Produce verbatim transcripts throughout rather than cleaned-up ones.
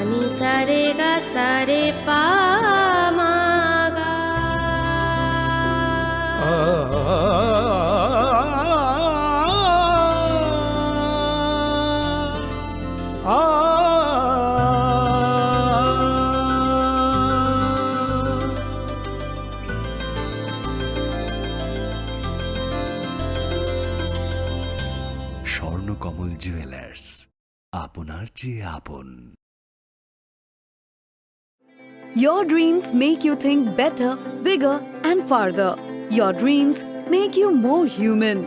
Ni sa re ga sa re pa ma ga. Swarnakamal jewellers, আপনার চেয়ে আপন। Your dreams make you think better, bigger, and farther. Your dreams make you more human.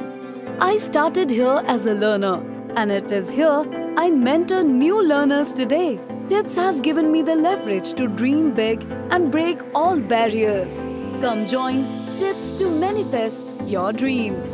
I started here as a learner, and it is here I mentor new learners today. Tips has given me the leverage to dream big and break all barriers. Come join Tips to manifest your dreams.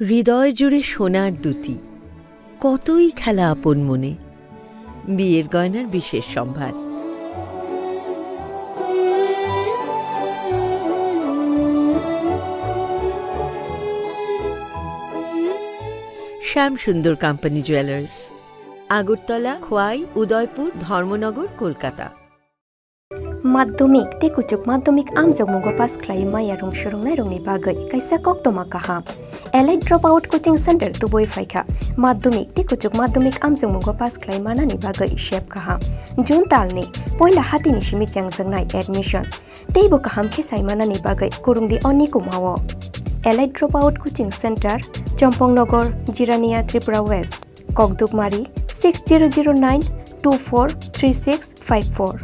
হৃদয় জুড়ে সোনার দুতি, কতই খেলা আপন মনে, বিয়ের গয়নার বিশেষ সম্ভার। শ্যাম সুন্দর কোম্পানি জুয়েলার্স, আগরতলা, খোয়াই, উদয়পুর, ধর্মনগর, Kolkata. Madhyamik tei kuchuk madhyamik amjokmungo pass khlai maya rung swrwngnairokni bagwi kaisa koktwma kaham. Elite Dropout Coaching Center tubui phaikha. Madhyamik tei kuchuk madhyamik amjokmungo pass khlai manani bagwi sep kaham. June talni poila hatini simi chengjaknai admission. Teibo kaham khe sai manani bagwi kwrwngdi o nikumao. Elite Dropout Coaching Center, Chompong Nogor, Jirania, Tripura West. Kokdukmari six zero zero nine two four three six five four.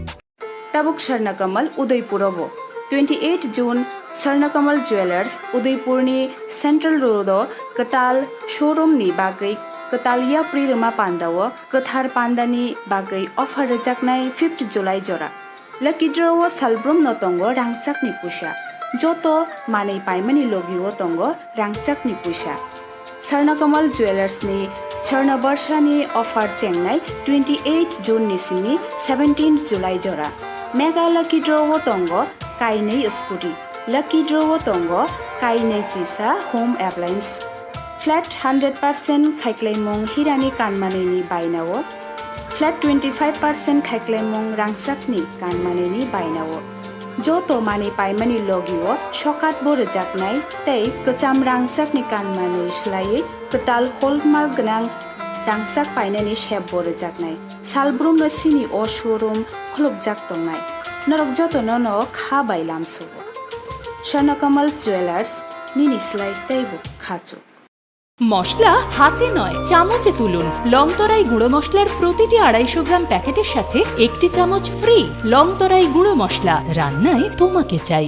Tabuk Sarnakamal Udaipur obo. Twenty eight June Sarnakamal Jewellers Udaipurni Central Road o kwtal showroom ni bagwi kwtal yapri rwma panda o kwthar panda ni bagwi offer rwjaknai fifth July jora. Lucky draw o salbrum no tongo rangchak ni puisa. Joto manwi paimani logi o tongo rangchak ni puisa. Sarnakamal Jewellers ni Sarna Barsha ni offer chengnai twenty eight June ni simi seventeen July jora. Mega Lucky Draw o tongo kainwi scooty. Lucky Draw o tongo kainwi chisa home appliance. Flat hundred percent khaiklaimung hirani kanmanwi ni bainao. Flat twenty five percent khaiklaimung rangchakni kanmanwini bainao. Joto manwi paimani logio sokat bo rwjaknai tei kwcham rangchakni kanmanwi swlaiwi kwtal hallmark gwnang rangchak painani sep bo rwjaknai. Salbrumno sini o showroom khulukjak tongnai. Norok jotono no kha bai lamsugo. Swarnakamal Jewellers, nini slai teibo khachuk. মশলা হাতে নয়, চামচে তুলুন। লংতরাই গুঁড়ো মশলার প্রতিটি আড়াইশো গ্রাম প্যাকেটের সাথে একটি চামচ ফ্রি। লংতরাই গুঁড়ো মশলা, রান্নায় তোমাকে চাই।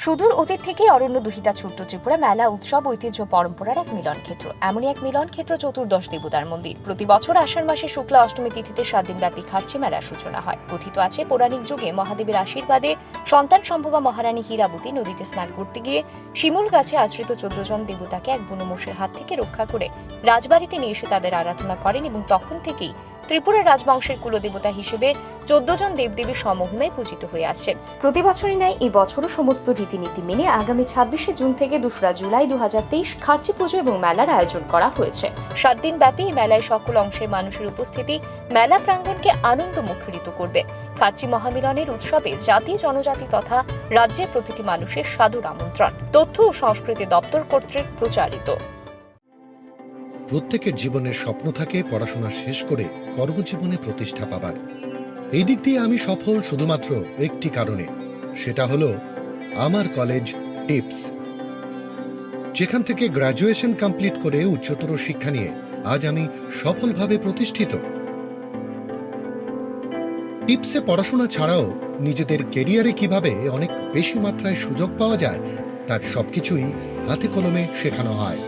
সুদূর অতীত থেকেই অরণ্য দুহিতা ছোট্ট ত্রিপুরা মেলা উৎসব ঐতিহ্য পরম্পরার এক মিলন ক্ষেত্র। এমনই এক মিলন ক্ষেত্র চতুর্দশ দেবতার মন্দির। প্রতি বছর আষাঢ় মাসে শুক্লা অষ্টমী তিথিতে সাত দিন ব্যাপী খার্চি মেলার সূচনা হয়। কথিত আছে, পৌরাণিক যুগে মহাদেবের আশীর্বাদে সন্তান সম্ভবা মহারানী হীরাবতী নদীতে স্নান করতে গিয়ে শিমুল গাছে আশ্রিত চোদ্দ জন দেবতাকে এক বুনো মোষের হাত থেকে রক্ষা করে রাজবাড়িতে নিয়ে এসে তাদের আরাধনা করেন এবং তখন থেকেই ত্রিপুরা রাজবংশের কুলদেবতা হিসেবে চোদ্দ জন দেবদেবী স্বমহিমায় পূজিত হয়ে আসছেন। প্রতি বছরই ন্যায় এই বছরও সমস্ত রীতিনীতি মেনে আগামী ছাব্বিশে জুন থেকে দোসরা জুলাই দু হাজার তেইশ খার্চি পুজো এবং মেলার আয়োজন করা হয়েছে। সাত দিন ব্যাপী এই মেলায় সকল অংশের মানুষের উপস্থিতি মেলা প্রাঙ্গণকে আনন্দ মুখরিত করবে। খার্চি মহামিলনের উৎসবে জাতি, জনজাতি তথা রাজ্যের প্রতিটি মানুষের সাদর আমন্ত্রণ। তথ্য ও সংস্কৃতি দপ্তর কর্তৃক প্রচারিত। প্রত্যেকের জীবনের স্বপ্ন থাকে পড়াশোনা শেষ করে কর্মজীবনে প্রতিষ্ঠা পাবার। এই দিক দিয়ে আমি সফল শুধুমাত্র একটি কারণে, সেটা হলো আমার কলেজ টিপস। যেখান থেকে গ্র্যাজুয়েশন কমপ্লিট করে উচ্চতর শিক্ষা নিয়ে আজ আমি সফলভাবে প্রতিষ্ঠিত। টিপসে পড়াশোনা ছাড়াও নিজেদের ক্যারিয়ারে কিভাবে অনেক বেশি মাত্রায় সুযোগ পাওয়া যায়, তার সবকিছুই হাতে কলমে শেখানো হয়।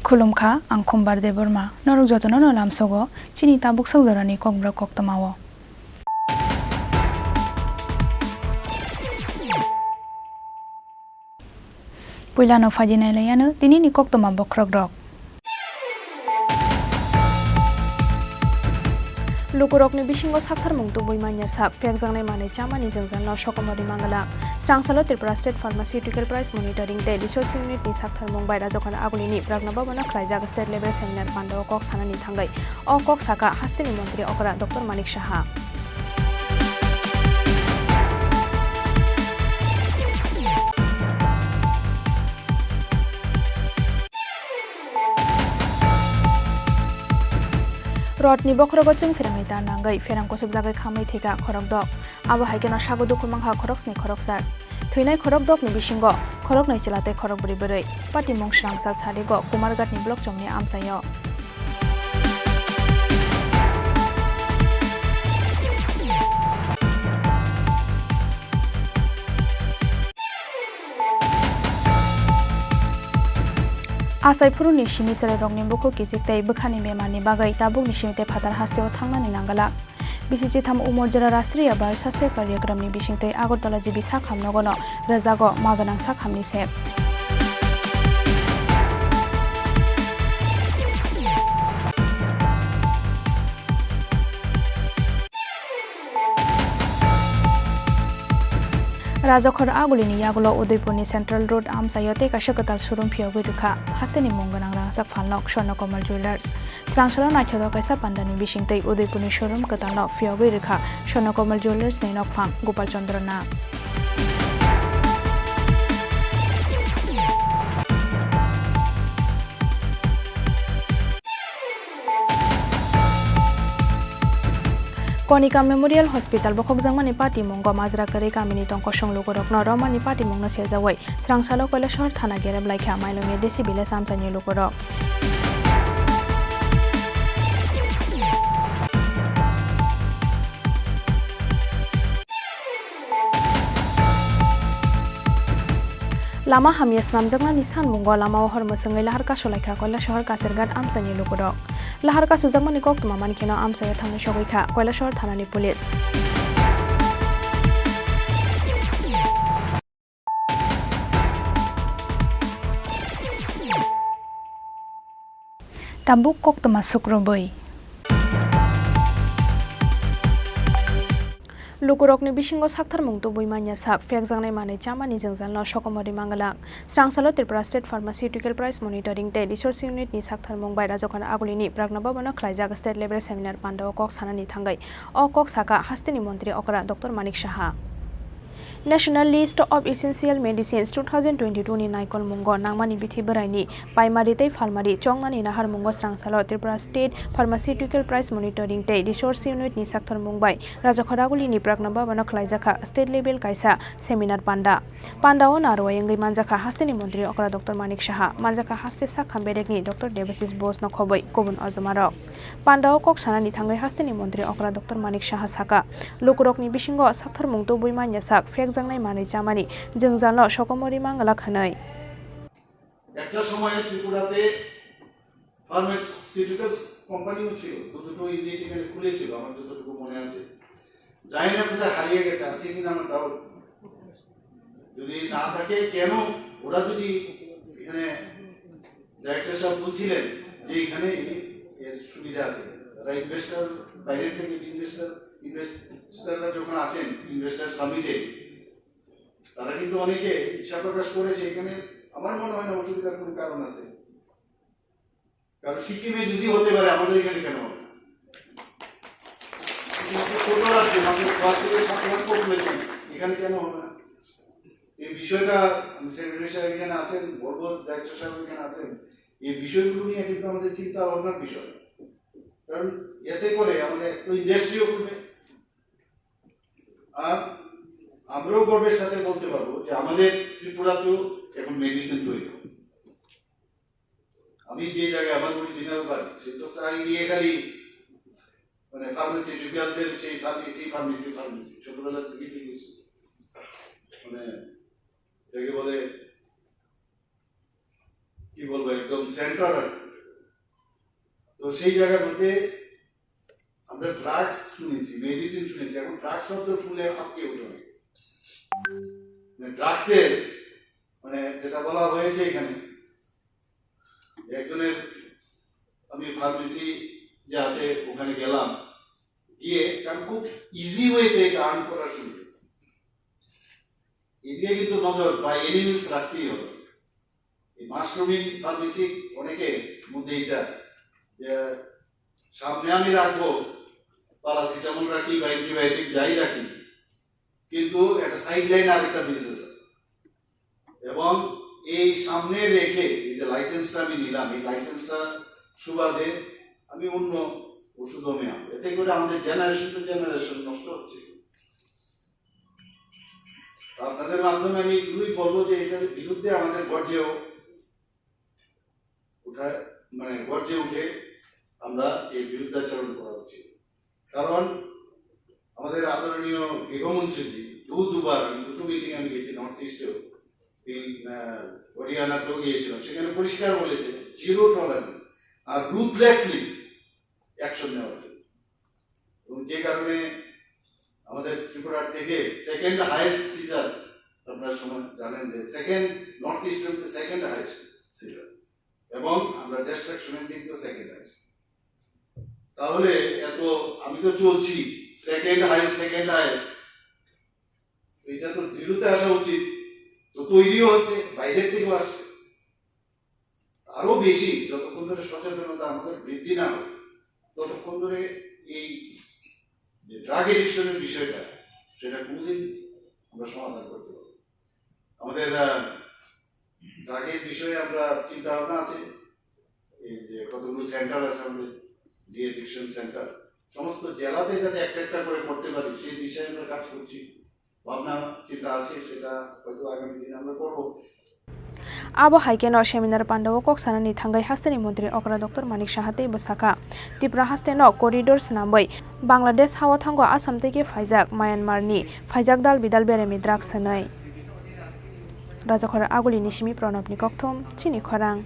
Khulumkha, ang Khumbar Debbarma. Norok jotono no lamsogo chini tabuk sak jorani kokborok koktwmao. Puilano phaidi nailaiyano tinini koktwma bokhorokrok. Lukurokni bisingo saktharmung tubui manya sak, phekjaknai manwi chamani jwngjalno sokomorwi mangala. Srangsalo Tripura State Pharmaceutical Price Monitoring tei Research Unit ni saktharmung bai Rajakhor Agulini Pragna Bhavan o khlaijak state level seminar pandao kok sanani thangwi. O kok saka hasteni montri okra Doctor Manik Saha. Rotni bokhorogo chwng pherangni tar nangwi pherang kusubjagwi khamwi thwikha khorok dok. Abo hai kheno sago dukhu mankha khorok sni khorok sar. Thwinai khorok dokni bisingo khorok nwi chwla tei khorok bwrwi bwrwi. Patimung srangsa sarigo Kumarghatni block chongni amchaio. Achai phuruni simi chwrairokni bukhuk kichik tei bwkhani bemarni bagwi tabukni simi tei phatar hasteo thangnani nangala. Bisi chitham Umorjora Rastriya Bal Sasthe Karyakramni bisingtwi Agartala G B sakham nogono rwjago ma gwnang sakhamni sep. Rajakhor Agulini yagulo Udaipurni Central Road amchaio tei kaisa kwtal showroom phiyogwi rwkha. Hasteni mung gwnang rangchak phalnok Swarnakomal Jewellers. Srangsalo naithotok kaisa pandani bisingtwi Udaipurni showroom kwtalno phiyogwi rwkha Swarnakomal Jewellers ni nokphang Gopal Chandra Nag. Konika Memorial Hospital bokhokjakmani patimungo majra kwrwi kamini tongkosong lukurokno romani patimungno sejawi Srangsalo Kailasahar thana gerep laikha Mailomya D C village amchaini lukurok. Lama hamya snamjaknani sanmungo lamao hor mwswngwi lahar kasulaikha Kailasahar Kasirghat amchaini lukurok. Lahar kasujakmani koktwma mankheno amchaio thangwi sogwikha Kailasahar thanani police. Tabuk koktwma sukrubwi. Lukurokni bisingo saktharmung tubui manya sak, phekjaknai manwi chamani jwngjalno sokomorwi manglak. Srangsalo Tripura State Pharmaceutical Price Monitoring tei Research Unit ni saktharmung bai Rajakhor Agulini Pragna Bhavan o khlaijak state level seminar pandao kok sanani thangwi. O kok saka hasteni montri okra Doctor Manik Saha. National List of Essential Medicines two thousand twenty-two ni naikolmungo nangmani bithi bwraini paimari tei phalmari chongnani naharmungo srangsalo Tripura State Pharmaceutical Price Monitoring tei Resource Unit ni sakthormung bai Rajakhoraguli ni Prakna Bhavan o khlaijakha state level kaisa seminar panda. Panda o narwai wngwi manjakha hasteni montri okra Doctor Manik Saha, manjakha haste sak kham berekni Doctor Debashish Bose no khobwi kubun ojomarok. Panda o kok sanani thangwi hasteni montri okra Doctor Manik Saha saka, lukurokni bisingo sakthormung tubui manya sak phekjaknai manwi chamani jwngjalno sokomori manglak hwnwi. একটা সময়ে ত্রিপুরাতে ফার্মাসিউটিক্যালস কোম্পানিও ছিল, দু দুটো ইউনিট এখানে খুলেছিল আমার যতটুকু মনে আছে। জানি না কোথায় হারিয়ে গেছে, আছে কিনা আমার ডাউট। যদি না থাকে, কেন ওরা যদি এখানে, ডাইরেক্টর সাহেব বলছিলেন যে এখানে এর সুবিধা আছে, তারা ইনভেস্টর, বাইরের থেকে ইনভেস্টর, ইনভেস্টররা যখন আসেন ইনভেস্টর সামিটে, তারা কিন্তু অনেকে ইচ্ছা প্রকাশ করেছে এখানে। আমার মনে হয় না অসুবিধার কোনো কারণ আছে, কারণ সিকিমে যদি হতে পারে, আমাদের এখানে কেন হবে না? শুধুমাত্র ছোট রাজ্য, মাত্র পাঁচ থেকে সাত লাখ পপুলেশন, এখানে কেন হবে না? এই বিষয়টা আমি সেক্রেটারি সাহেব এখানে আছেন, বড় বড় ডাইরেক্টর সাহেব এখানে আছেন, এই বিষয়গুলো নিয়ে কিন্তু আমাদের চিন্তা ভাবনার বিষয়, কারণ এতে করে আমাদের একটা ইন্ডাস্ট্রিও খুলবে। আর আমরাও গর্বের সাথে বলতে পারবো যে আমাদের ত্রিপুরাতেও এখন মেডিসিন তৈরি হয়। আমি যে জায়গায় আমার অরিজিনাল বাড়ি, সে তো চারিদিকে খালি মানে ফার্মাসিউটিক্যালস এর সেই ফার্মেসি, ফার্মেসি, ফার্মেসি, ছোটবেলা থেকে দেখেছি। মানে এটাকে বলে, কি বলবো, একদম সেন্টার আর কি। তো সেই জায়গার মধ্যে আমরা ড্রাগস শুনেছি, মেডিসিন শুনেছি, এখন ড্রাগস শব্দ শুনলে আটকে উঠে অনেকে। মানে ড্রাগসের, মানে যেটা বলা হয়েছে এখানে, একজনের, আমি ফার্মেসি যে আছে ওখানে গেলাম, গিয়ে কারণ খুব ইজি ওয়েতে এটা আর্ন করার সুযোগ। এদিকে কিন্তু নজর বা এনিমিস রাখতেই হবে। এই মাশরুমিং ফার্মেসি অনেকে মধ্যে এটা যে সামনে আমি রাখবো, প্যারাসিটামল রাখি বা অ্যান্টিবায়োটিক যাই রাখি, কিন্তু একটা সাইড লাইন আরেকটা বিজনেস আছে। এবং এই সামনে রেখে এই যে লাইসেন্সটা আমি নিলাম, এই লাইসেন্সটা সুবাদে আমি অন্য ওষুধও আমি আনবো। এতে করে আমাদের জেনারেশন টু জেনারেশন নষ্ট হচ্ছে। আপনাদের মাধ্যমে আমি এগুলোই বলবো যে এটার বিরুদ্ধে আমাদের গর্জেও উঠা, মানে গর্জে উঠে আমরা এই বিরুদ্ধাচরণ করা উচিত। কারণ আমাদের আদরণীয় গৃহমন্ত্রীজি দু দুবার, আমি দুটো মিটিং আমি গেছি নর্থ ইস্টেও, এই, আহ, হরিয়ানাতেও গিয়েছিলাম, সেখানে পরিষ্কার বলেছে জিরো টলারেন্স আর রুথলেসলি অ্যাকশন নেওয়ার জন্য। এবং যে কারণে আমাদের ত্রিপুরার থেকে সেকেন্ড হায়েস্ট সিজার, আপনারা সবাই জানেন যে সেকেন্ড, নর্থ ইস্টের মধ্যে সেকেন্ড হায়েস্ট সিজার, এবং আমরা ডিস্ট্রাকশনের দিক দিয়েও সেকেন্ড হায়েস্ট। তাহলে এত, আমি তো চলছি সেকেন্ড হায়েস্ট, সেকেন্ড হায়েস্ট, এটা তো জিরোতে আসা উচিত। তো তৈরিও হচ্ছে, বাইরের থেকেও আসছে। আরো বেশি যতক্ষণ ধরে সচেতনতা আমাদের বৃদ্ধি না হবে, ততক্ষণ ধরে এই যে ড্রাগ এডিকশনের বিষয়টা, সেটা কোনোদিন আমরা সমাধান করতে পারবো না। আমাদের, আহ, ড্রাগের বিষয়ে আমরা চিন্তা ভাবনা আছে, এই যে কতগুলো সেন্টার আছে আমাদের, ডি এডিকশন সেন্টার, সমস্ত জেলাতে যাতে একটা একটা করে করতে পারি, সেই দিশায় আমরা কাজ করছি। ভাবনা চিন্তা আছে, সেটা হয়তো আগামী দিনে আমরা করব। Abo hai kheno seminar pandao kok sanani thangwi hasteni montri okra Doctor Manik Saha tei bwsakha Tripura hasteno corridor swnamwi Bangladesh hao thango Assam tei khe phaijak Myanmar ni phaijak dal bidal beremi drugs hwnwi. Rajakhor Aguli ni simi Pranab ni kokthom chini khorang.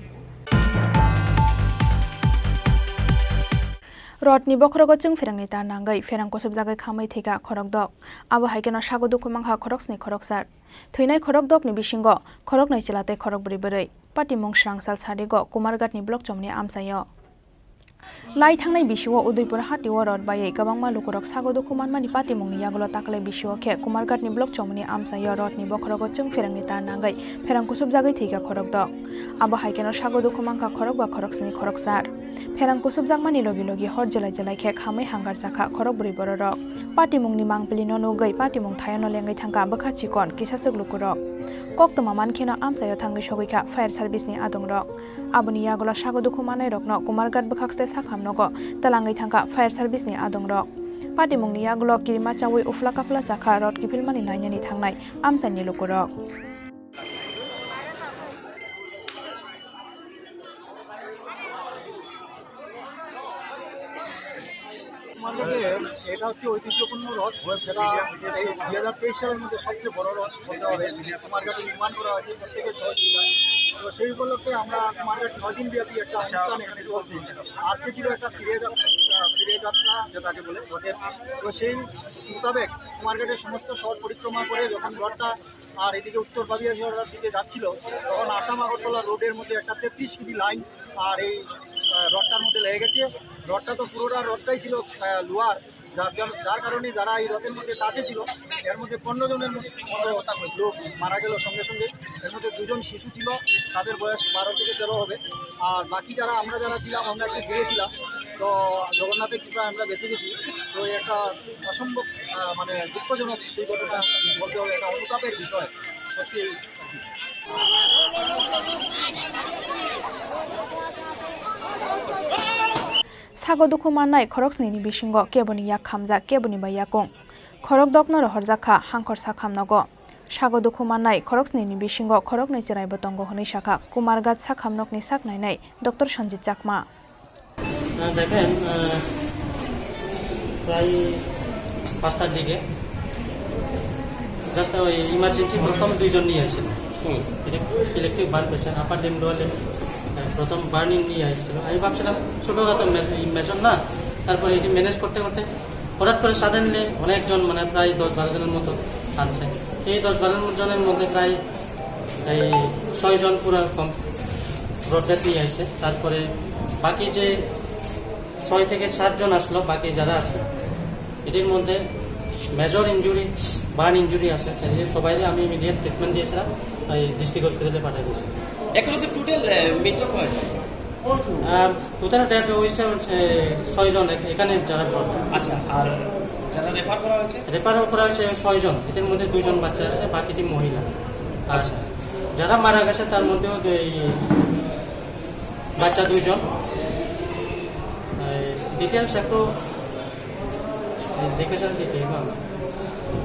Rot ni bokhorogo chwng pherangni tar nangwi pherang kusubjagwi khamwi thwikha khorokdok. Abo hai kheno sago dukhu mankha khoroksni khoroksar. Thwinai khorokdokni bisingo khoroknwi chwla tei khorokbrwi bwrwi. Patimung srangsal sarigo Kumarghat ni block chomni amchaio. Lai thangnai bisio Udaipur hatio rot baiwi kwbangma lukurok sago dukhu manmani patimungni yagulo taklai bisio khe Kumarghat ni block chomni amchaio rot ni bokhorogo chwng pherangni tar nangwi pherang kusubjagwi thwikha khorokdok. Abo hai kheno sago dukhu mankha khorokba khoroksni khoroksar. Kherang kusubjakmani logi logi hor jelai jelai khe khamwi hangar chakha khorok bwrwi bororok. Patimungni mangpili no nugwi patimung thaio no lengwi thangkha bwkha chikon kisa swk lukurok. Koktwma mankheno amchaio thangwi sogwikha fire service ni adongrok. Aboni yagulo sago dukhu mannairokno Kumarghat bwkhakste sakham nogo twlangwi thangkha fire service ni adongrok. Patimungni yagulo kirima chawi ufla kaphla chakha rot kiphilmani nainani thangnai amchaini lukurok. কুমারঘাটের এটা হচ্ছে ঐতিহ্যপূর্ণ রথ, যেটা এই দুই হাজার তেইশ সালের মধ্যে সবচেয়ে বড় রথ বলতে হবে। কুমারঘাটে নির্মাণ করা হয়েছে প্রত্যেকের সহযোগিতায়। তো সেই উপলক্ষে আমরা কুমারঘাট নয় দিন ব্যাপী একটা অনুষ্ঠান এখানে চলছে। আজকে ছিল একটা ফিরে যা-, আহ, ফিরে যাত্রা, যেটাকে বলে রথের। তো সেই মোতাবেক কুমারঘাটের সমস্ত শহর পরিক্রমা করে যখন রথটা আর এদিকে উত্তর বাবিয়াঝাড়ার দিকে যাচ্ছিল, তখন আসাম আগরতলা রোডের মধ্যে একটা তেত্রিশ কেজি লাইন আর এই, আহ, রথটার মধ্যে লেগে গেছে। রথটা তো পুরোটা রথটাই ছিল, আহ, লোহার, যার জন্য, যার কারণে যারা এই রথের মধ্যে টাচে ছিল, এর মধ্যে পনেরো জনের মতো লোক মারা গেল সঙ্গে সঙ্গে। এর মধ্যে দুজন শিশু ছিল, তাদের বয়স বারো থেকে তেরো হবে। আর বাকি যারা, আমরা যারা ছিলাম, আমরা একটু দূরে ছিলাম, তো জগন্নাথের কৃপায় আমরা বেঁচে গেছি। তো এই একটা অসম্ভব, আহ, মানে দুঃখজনক সেই ঘটনা বলতে হবে, একটা অনুতাপের বিষয় সত্যি। Sago dukhu mannai khoroksnini bisingo keboni yak khamjak, keboni bai yakung. Khorok dokno rohorjak kha hangkhor sakham nogo. Sago dukhu mannai khoroksnini bisingo khoroknwi chwraibo tongo hwnwi sakha Kumarghat sakham nokni sak nainai Doctor Sanjit Chakma. আহ, দেখেন, আহ, প্রায় পাঁচটার দিকে জাস্ট ওই ইমার্জেন্সি প্রথম দুইজন নিয়ে আসছিল। হুম। এটা ইলেকট্রিক বার্ন পেশেন্ট, আপার লিম্ব লোয়ার লিম্ব, আহ, প্রথম বার্নিং নিয়ে আসছিল। আমি ভাবছিলাম ছোটোখাটো মে-, মেজর না, তারপরে এটি ম্যানেজ করতে করতে হঠাৎ করে সাডেনলি অনেকজন, মানে, প্রায় দশ বারো জনের মতো আনছে। এই দশ বারো জনের মধ্যে প্রায় এই ছয়জন পুরো কম ব্রড ডেথ নিয়ে আসছে। তারপরে বাকি যে ছয় থেকে সাতজন আসলো, বাকি যারা আসলো, এটির মধ্যে মেজর ইনজুরি, বার্ন ইনজুরি আছে। তাই সবাইকে আমি ইমিডিয়েট ট্রিটমেন্ট দিয়েছিলাম, এই ডিস্ট্রিক্ট হসপিটালে পাঠিয়ে দিয়েছি। এখন তো টোটাল, আহ, মৃতক হয়? আহ, টোটাল ডেথ হয়েছে হচ্ছে ছয়জন এখ-, এখানে যারা ব্রড। আচ্ছা, আর যারা রেফার করা হয়েছে? রেফার করা হয়েছে ছয়জন, এদের মধ্যে দুইজন বাচ্চা আছে, বাকিটি মহিলা। আর আচ্ছা। যারা মারা গেছে তার মধ্যেও দুই বাচ্চা দুইজন। এই ডিটেলস একটু দেখে শুনে দিতে হবে আমার।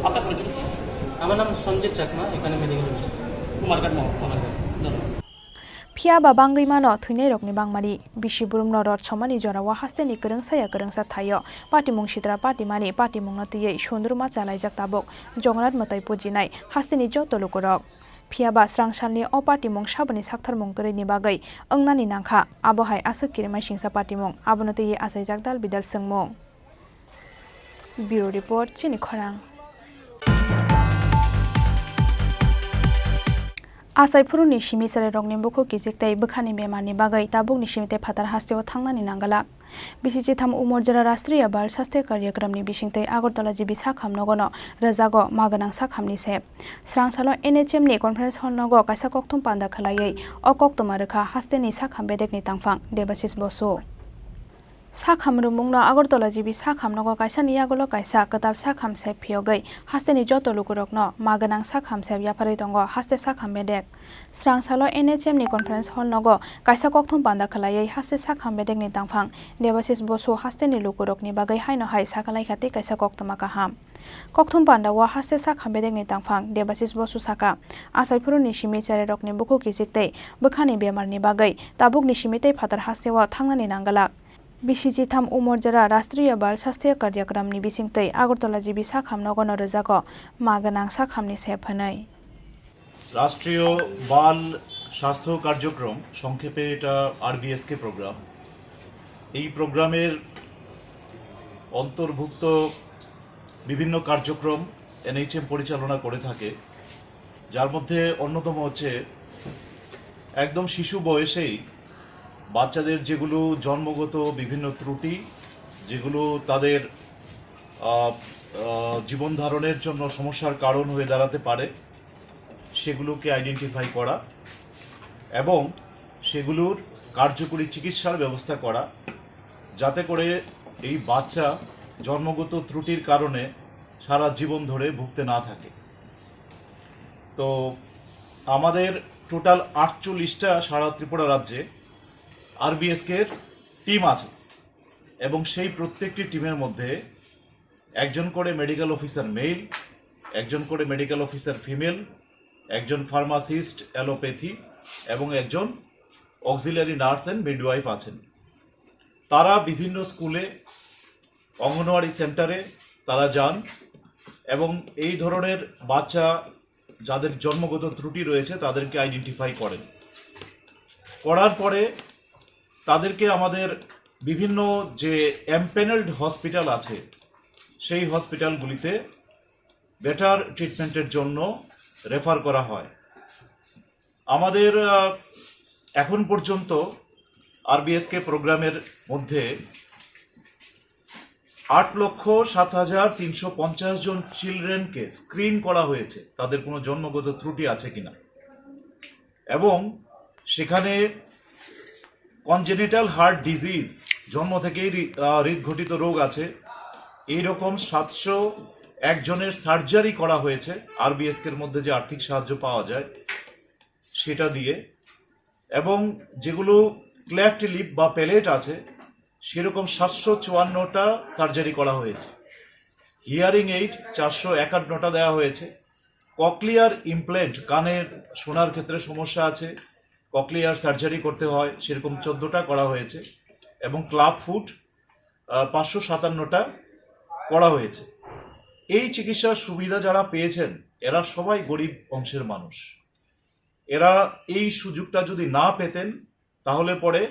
আপনার পরিচয়, স্যার? আমার নাম সঞ্জিত চাকমা, এখানে মেডিকেল অফিসার। কুমারঘাট মহকুমা। কুমারঘাট। ধন্যবাদ। Phiya ba bangwi mano thwinairokni bangmani, bisi borokno rot somani jorao hasteni kwrwngsa ya kwrwngsa thaio patimung sitra patimani patimungno twiwi sundurma chalaijak tabuk Jognath mwtai pujinai hasteni joto lukurok. Phiya ba srangsalni o patimung saboni saktharmung kwrwini bagwi wngnani nangkha, abo hai aswk kirimai singsa patimung, abono twiwi achaijak dal bidal swngmung. Bureau Report, Chini Khorang. Achai phuruni simi cherairokni bukhuk kichik tei bwkhani bemarni bagwi tabukni simi tei phatar hasteo thangnani nangwlak. Bisi chitham Umorjora Rashtriya Bal Swasthya Karyakramni bisingtwi Agartala G B sakham nogono rwjago ma gwnang sakhamni sep. Srangsalo N H M ni conference hall nogo kaisa kokthum panda khwlaiwi o koktwma rwkha hasteni sakham bedekni tangphang Debashis Bosu. Sakham rwmungno Agartala G B sakham nogo kaisani yagulo kaisa kwtal sakham sep phiyogwi hasteni joto lukurokno ma gwnang sakham sep yapharwi tongo haste sakham bedek. Srangsalo N H M ni conference hall nogo kaisa kokthum panda khwlaiwi haste sakham bedekni tangphang Debashis Bosu hasteni lukurokni bagwi haino hai sakalaikha tei kaisa koktwma kaham. Kokthum pandao haste sakham bedekni tangphang Debashis Bosu saka, achai phuruni simi cherairokni bukhuk kichik tei bwkhani bemarni bagwi tabukni simi tei phatar hasteo thangnani nangwlak. Bisi chitham Umorjora Rashtriya Bal Swasthya Karyakramni bisingtwi Agartala G B sakham nogono rwjago ma gwnang sakhamni sep hwnwi. রাষ্ট্রীয় বাল স্বাস্থ্য কার্যক্রম, সংক্ষেপে এটা RBSK programme. এই প্রোগ্রামের অন্তর্ভুক্ত বিভিন্ন কার্যক্রম এনএইচএম পরিচালনা করে থাকে, যার মধ্যে অন্যতম হচ্ছে একদম শিশু বয়সেই বাচ্চাদের যেগুলো জন্মগত বিভিন্ন ত্রুটি, যেগুলো তাদের, আহ, আহ, জীবন ধারণের জন্য সমস্যার কারণ হয়ে দাঁড়াতে পারে, সেগুলোকে আইডেন্টিফাই করা এবং সেগুলোর কার্যকরী চিকিৎসার ব্যবস্থা করা। যাতে করে এই বাচ্চা জন্মগত ত্রুটির কারণে সারা জীবন ধরে ভুগতে না থাকে। তো আমাদের টোটাল আটচল্লিশটা সারা ত্রিপুরা রাজ্যে আরবিএসকের টিম আছে এবং সেই প্রত্যেকটি টিমের মধ্যে একজন করে মেডিকেল অফিসার মেল, একজন করে মেডিকেল অফিসার ফিমেল, একজন ফার্মাসিস্ট অ্যালোপ্যাথি এবং একজন অক্সিলারি নার্স অ্যান্ড মিডওয়াইফ আছেন। তারা বিভিন্ন স্কুলে, অঙ্গনওয়াড়ি সেন্টারে তারা যান এবং এই ধরনের বাচ্চা যাদের জন্মগত ত্রুটি রয়েছে তাদেরকে আইডেন্টিফাই করেন। করার পরে তাদেরকে আমাদের বিভিন্ন যে এমপ্যানেলড হসপিটাল আছে সেই হসপিটালগুলিতে বেটার ট্রিটমেন্টের জন্য রেফার করা হয়। আমাদের আহ, এখন পর্যন্ত আরবিএসকে প্রোগ্রামের মধ্যে আট লক্ষ সাত হাজার তিনশো পঞ্চাশ জন চিলড্রেনকে স্ক্রিন করা হয়েছে তাদের কোনো জন্মগত ত্রুটি আছে কিনা, এবং সেখানে কনজেনিটাল হার্ট ডিজিজ, জন্ম থেকেই হৃ- আহ, হৃদঘটিত রোগ আছে, এইরকম সাতশো একজনের সার্জারি করা হয়েছে আরবিএসকের মধ্যে যে আর্থিক সাহায্য পাওয়া যায় সেটা দিয়ে, এবং যেগুলো ক্লেফট লিপ বা প্যালেট আছে সেরকম সাতশো চুয়ান্নটা সার্জারি করা হয়েছে। হিয়ারিং এইড চারশো একান্নটা দেওয়া হয়েছে। ককলিয়ার ইমপ্ল্যান্ট, কানের শোনার ক্ষেত্রে সমস্যা আছে, ককলিয়ার সার্জারি করতে হয়, সেরকম চোদ্দোটা করা হয়েছে এবং ক্লাব ফুট পাঁচশো সাতান্নটা করা হয়েছে। এই চিকিৎসার সুবিধা যারা পেয়েছেন এরা সবাই গরিব অংশের মানুষ। এরা এই সুযোগটা যদি না পেতেন তাহলে পরে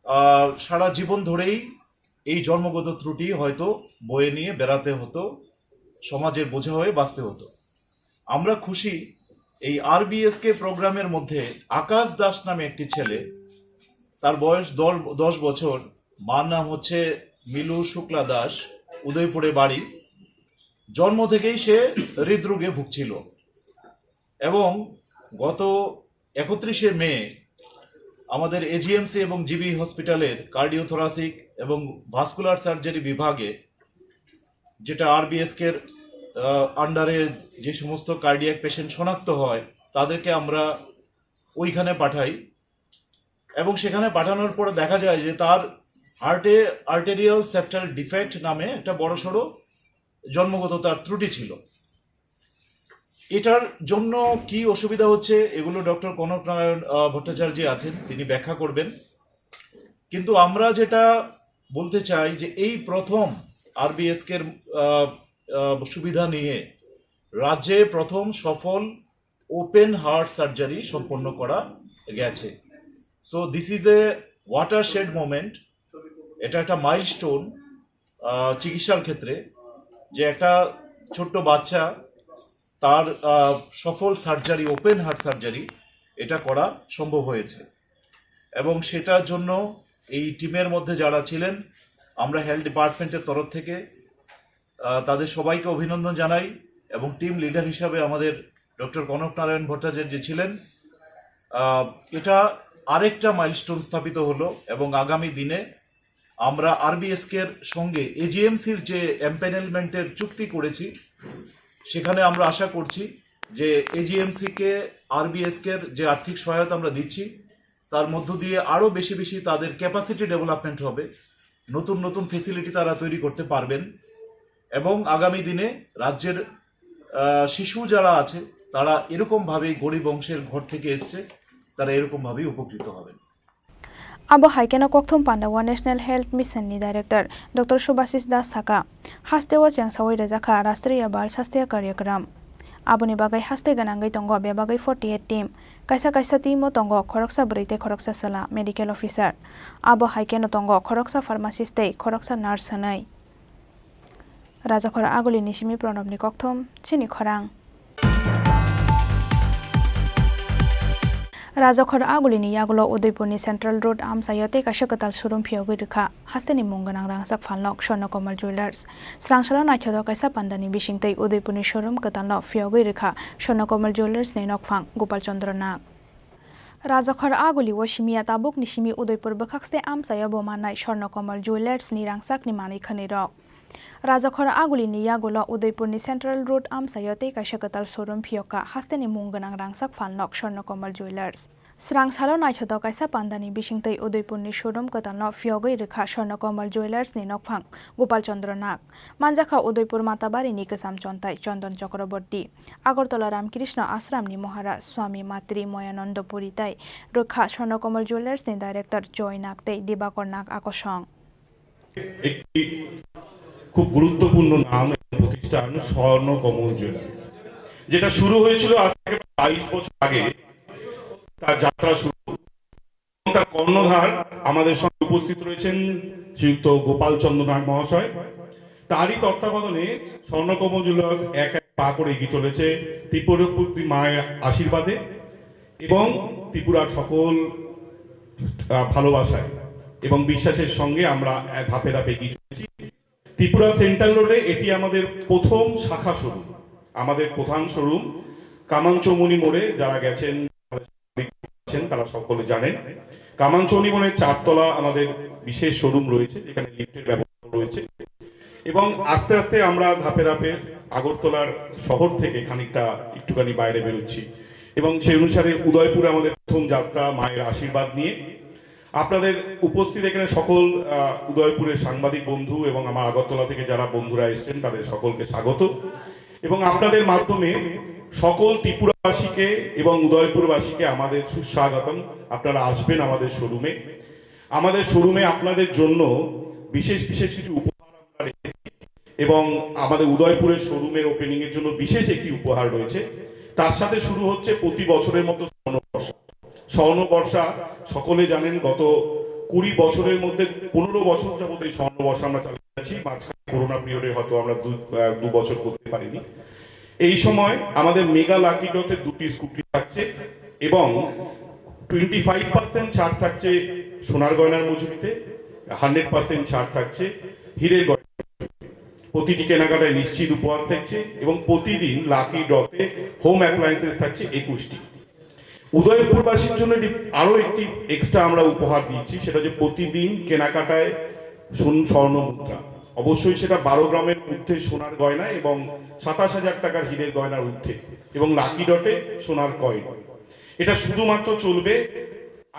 আহ, সারা জীবন ধরেই এই জন্মগত ত্রুটি হয়তো বয়ে নিয়ে বেড়াতে হতো, সমাজের বোঝা হয়ে বাঁচতে হতো। আমরা খুশি এই আরবিএসকে প্রোগ্রামের মধ্যে আকাশ দাস নামে একটি ছেলে, তার বয়স দশ দশ বছর, মার নাম হচ্ছে মিলু শুক্লা দাস, উদয়পুরে বাড়ি। জন্ম থেকেই সে হৃদরোগে ভুগছিল এবং গত একত্রিশে মে আমাদের এজিএমসি এবং জিবি হসপিটালের কার্ডিওথোরাসিক এবং ভাস্কুলার সার্জারি বিভাগে, যেটা আরবিএসকের আন্ডারে যে সমস্ত কার্ডিয়াক পেশেন্ট শনাক্ত হয়, তাদেরকে আমরা ওইখানে পাঠাই এবং সেখানে পাঠানোর পরে দেখা যায় যে তার হার্টে আর্টেরিয়াল সেপ্টাল ডিফেক্ট নামে একটা বড়সড় জন্মগত তার ত্রুটি ছিল। এটার জন্য কি অসুবিধা হচ্ছে, এগুলো ডক্টর কনক নারায়ণ, আহ, ভট্টাচার্য আছেন, তিনি ব্যাখ্যা করবেন। কিন্তু আমরা যেটা বলতে চাই যে এই প্রথম আরবিএসকের, আহ, আহ, সুবিধা নিয়ে রাজ্যে প্রথম সফল ওপেন হার্ট সার্জারি সম্পন্ন করা গেছে। So this is a watershed moment। এটা একটা মাইলস্টোন চিকিৎসার ক্ষেত্রে, যে একটা ছোট্ট বাচ্চা তার আহ, সফল সার্জারি, ওপেন হার্ট সার্জারি, এটা করা সম্ভব হয়েছে। এবং সেটার জন্য এই টিমের মধ্যে যারা ছিলেন, আমরা হেলথ ডিপার্টমেন্টের তরফ থেকে আহ, তাদের সবাইকে অভিনন্দন জানাই এবং টিম লিডার হিসাবে আমাদের ডক্টর কনক নারায়ণ ভট্টাচার্য ছিলেন। আহ, এটা আরেকটা মাইলস্টোন স্থাপিত হলো এবং আগামী দিনে আমরা আরবিএসকের সঙ্গে এজিএমসির যে এমপ্যানেলমেন্টের চুক্তি করেছি, সেখানে আমরা আশা করছি যে এজিএমসিকে আরবিএসকের যে আর্থিক সহায়তা আমরা দিচ্ছি, তার মধ্য দিয়ে আরও বেশি বেশি তাদের ক্যাপাসিটি ডেভেলপমেন্ট হবে, নতুন নতুন ফেসিলিটি তারা তৈরি করতে পারবেন এবং আগামী দিনে রাজ্যের আহ, শিশু যারা আছে, তারা এরকমভাবেই গরিব বংশের ঘর থেকে এসছে, তারা এরকমভাবেই উপকৃত হবেন। Abo hai kheno kokthum pandao National Health Mission ni Director Doctor Subhasis Das sakha, hasteo chengsawi rwjakha Rashtriya Bal Swasthya Karyakram. Aboni bagwi haste gwnangwi tongo bebagwi forty eight team. Kaisa kaisa team o tongo khoroksa bwrwi tei khoroksa chwla medical officer. Abo hai kheno tongo khoroksa pharmacist tei khoroksa nurse hwnwi. Rajakhor Agulini simi Pranobni kokthum, chini khorang. Rajakhor Agulini yagulo Udaipurni Central Road amchaio tei kaisa kwtal showroom phiyogwi rwkha. Hasteni mung gwnang rangchak phalnok Swarnakomal Jewellers. Swrangsalo naithodo kaisa pandani bisingtwi Udaipurni showroom kwtalno phiyogwi rwkha Swarnakomal Jewellers ni nokphang Gopal Chandra Nag. Rajakhor Aguli o simi ya tabukni simi Udaipur bwkhakste amchaio bo mannai Swarnakomal Jewellers ni rangchakni manwi khwnwi rok. Rajakhor Aguli ni yagulo Udaipur ni Central Road amchaio tei kaisa kwtal showroom phiyokha hasteni mung gwnang rangchak phalnok Swarnakomal Jewellers. Srang salo naithotok kaisa pandani bisingtwi Udaipur ni showroom kwtalno phiyogwi rwkha Swarnakomal Jewellers ni nokphang Gopal Chandra Nag. Manjakha Udaipur Matabari ni kwcham chontai Chandan Chakraborty, Agartala Ramkrishna Ashram ni Maharaj Swami Matri Moyananda Puri tei rwkha Swarnakomal Jewellers ni director Joy Nag tei Dibakar Nag akosong. একটি খুব গুরুত্বপূর্ণ নাম এবং প্রতিষ্ঠান স্বর্ণকমল জুয়েলার্স, যেটা শুরু হয়েছিল আজ থেকে বাইশ বছর আগে। তার যাত্রা শুরু, তার কর্ণধার আমাদের সঙ্গে উপস্থিত রয়েছেন শ্রীযুক্ত গোপাল চন্দ্র নাগ মহাশয়। তারই তত্ত্বাবধানে স্বর্ণকমল জুয়েলার্স এক এক পা করে এগিয়ে চলেছে ত্রিপুরার প্রতি মায়ের আশীর্বাদে এবং ত্রিপুরার সকল, আহ, ভালোবাসায় এবং বিশ্বাসের সঙ্গে আমরা ধাপে ধাপে এগিয়ে চলেছি। ত্রিপুরা সেন্ট্রাল রোডে এটি আমাদের প্রথম শাখা শোরুম, আমাদের প্রধান শোরুম কামানচৌমুনি মোড়ে। যারা গেছেন, আছেন, তারা সকলে জানেন। কামানচৌমুনি মোড়ে চারতলা আমাদের বিশেষ শোরুম রয়েছে, যেখানে লিফটের ব্যবস্থা রয়েছে। এবং আস্তে আস্তে আমরা ধাপে ধাপে আগরতলার শহর থেকে খানিকটা একটুখানি বাইরে বেরোচ্ছি এবং সেই অনুসারে উদয়পুরে আমাদের প্রথম যাত্রা মায়ের আশীর্বাদ নিয়ে। আপনাদের উপস্থিত এখানে সকল, আহ, উদয়পুরের সাংবাদিক বন্ধু এবং আমার আগরতলা থেকে যারা বন্ধুরা এসেছেন, তাদের সকলকে স্বাগত। এবং আপনাদের মাধ্যমে সকল ত্রিপুরাবাসীকে এবং উদয়পুরবাসীকে আমাদের সুস্বাগতম। আপনারা আসবেন আমাদের শোরুমে। আমাদের শোরুমে আপনাদের জন্য বিশেষ বিশেষ কিছু উপহার আমরা রেখেছি এবং আমাদের উদয়পুরের শোরুমের ওপেনিং এর জন্য বিশেষ একটি উপহার রয়েছে। তার সাথে শুরু হচ্ছে প্রতি বছরের মতো স্বর্ণবর্ষা। স্বর্ণবর্ষা সকলে জানেন, গত কুড়ি বছরের মধ্যে পনেরো বছর যাবত এই স্বর্ণবর্ষা আমরা চালিয়ে যাচ্ছি। মাঝখানে করোনা পিরিয়ডে হয়তো আমরা দু, আহ, দু বছর করতে পারিনি। এই সময় আমাদের মেগা লাকি ড্রতে দুটি স্কুটি থাকছে এবং টোয়েন্টি ফাইভ পার্সেন্ট ছাড় থাকছে সোনার গয়নার মজুরিতে, হান্ড্রেড পার্সেন্ট ছাড় থাকছে হীরের গয়না। প্রতিটি কেনাকাটায় নিশ্চিত উপহার থাকছে এবং প্রতিদিন লাকি ড্রতে হোম অ্যাপ্লায়েন্সেস থাকছে একুশটি। উদয়পুরবাসীর জন্য এটি আরও একটি এক্সট্রা আমরা উপহার দিচ্ছি, সেটা হচ্ছে প্রতিদিন কেনাকাটায় সোন-, স্বর্ণ মুদ্রা, অবশ্যই সেটা বারো গ্রামের মধ্যে সোনার গয়না এবং সাতাশ হাজার টাকার হীরের গয়নার ঊর্ধ্বে এবং লাকি ডটে সোনার কয়েন। এটা শুধুমাত্র চলবে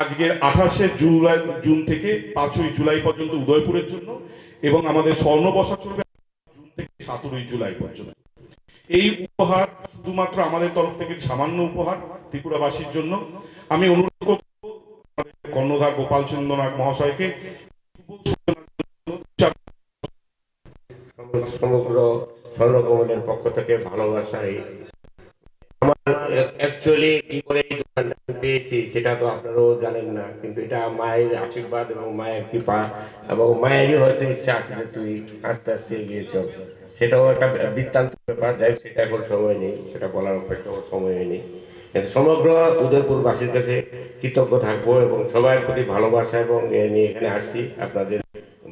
আজকের আঠাশে জুলাই, জুন থেকে পাঁচই জুলাই পর্যন্ত উদয়পুরের জন্য এবং আমাদের স্বর্ণ বর্ষা চলবে জুন থেকে সতেরোই জুলাই পর্যন্ত। এই উপহার শুধুমাত্র আমাদের তরফ থেকে সামান্য উপহার ত্রিপুরাবাসীর জন্য। আমি অনুরোধ করব আমাদের কর্ণধার গোপাল চন্দ্র নাগ মহাশয়কে শুভ সূচনা সমগ্র স্বর্ণকমলের পক্ষ থেকে ভালোবাসা। এই আমার অ্যাকচুয়ালি কি করে এই দোকানটা আমি পেয়েছি সেটা তো আপনারাও জানেন না, কিন্তু এটা মায়ের আশীর্বাদ এবং মায়ের কৃপা এবং মায়েরই হয়তো ইচ্ছা আছে যে তুই আস্তে আস্তে এগিয়ে চল। সেটাও একটা বৃত্তান্ত ব্যাপার, যাই হোক, সেটা এখন সময় নেই, সেটা বলার অপেক্ষা সময় হয়নি। কিন্তু সমগ্র উদয়পুরবাসীর কাছে কৃতজ্ঞ থাকবো এবং সবার প্রতি ভালোবাসা এবং এ নিয়ে এখানে আসছি। আপনাদের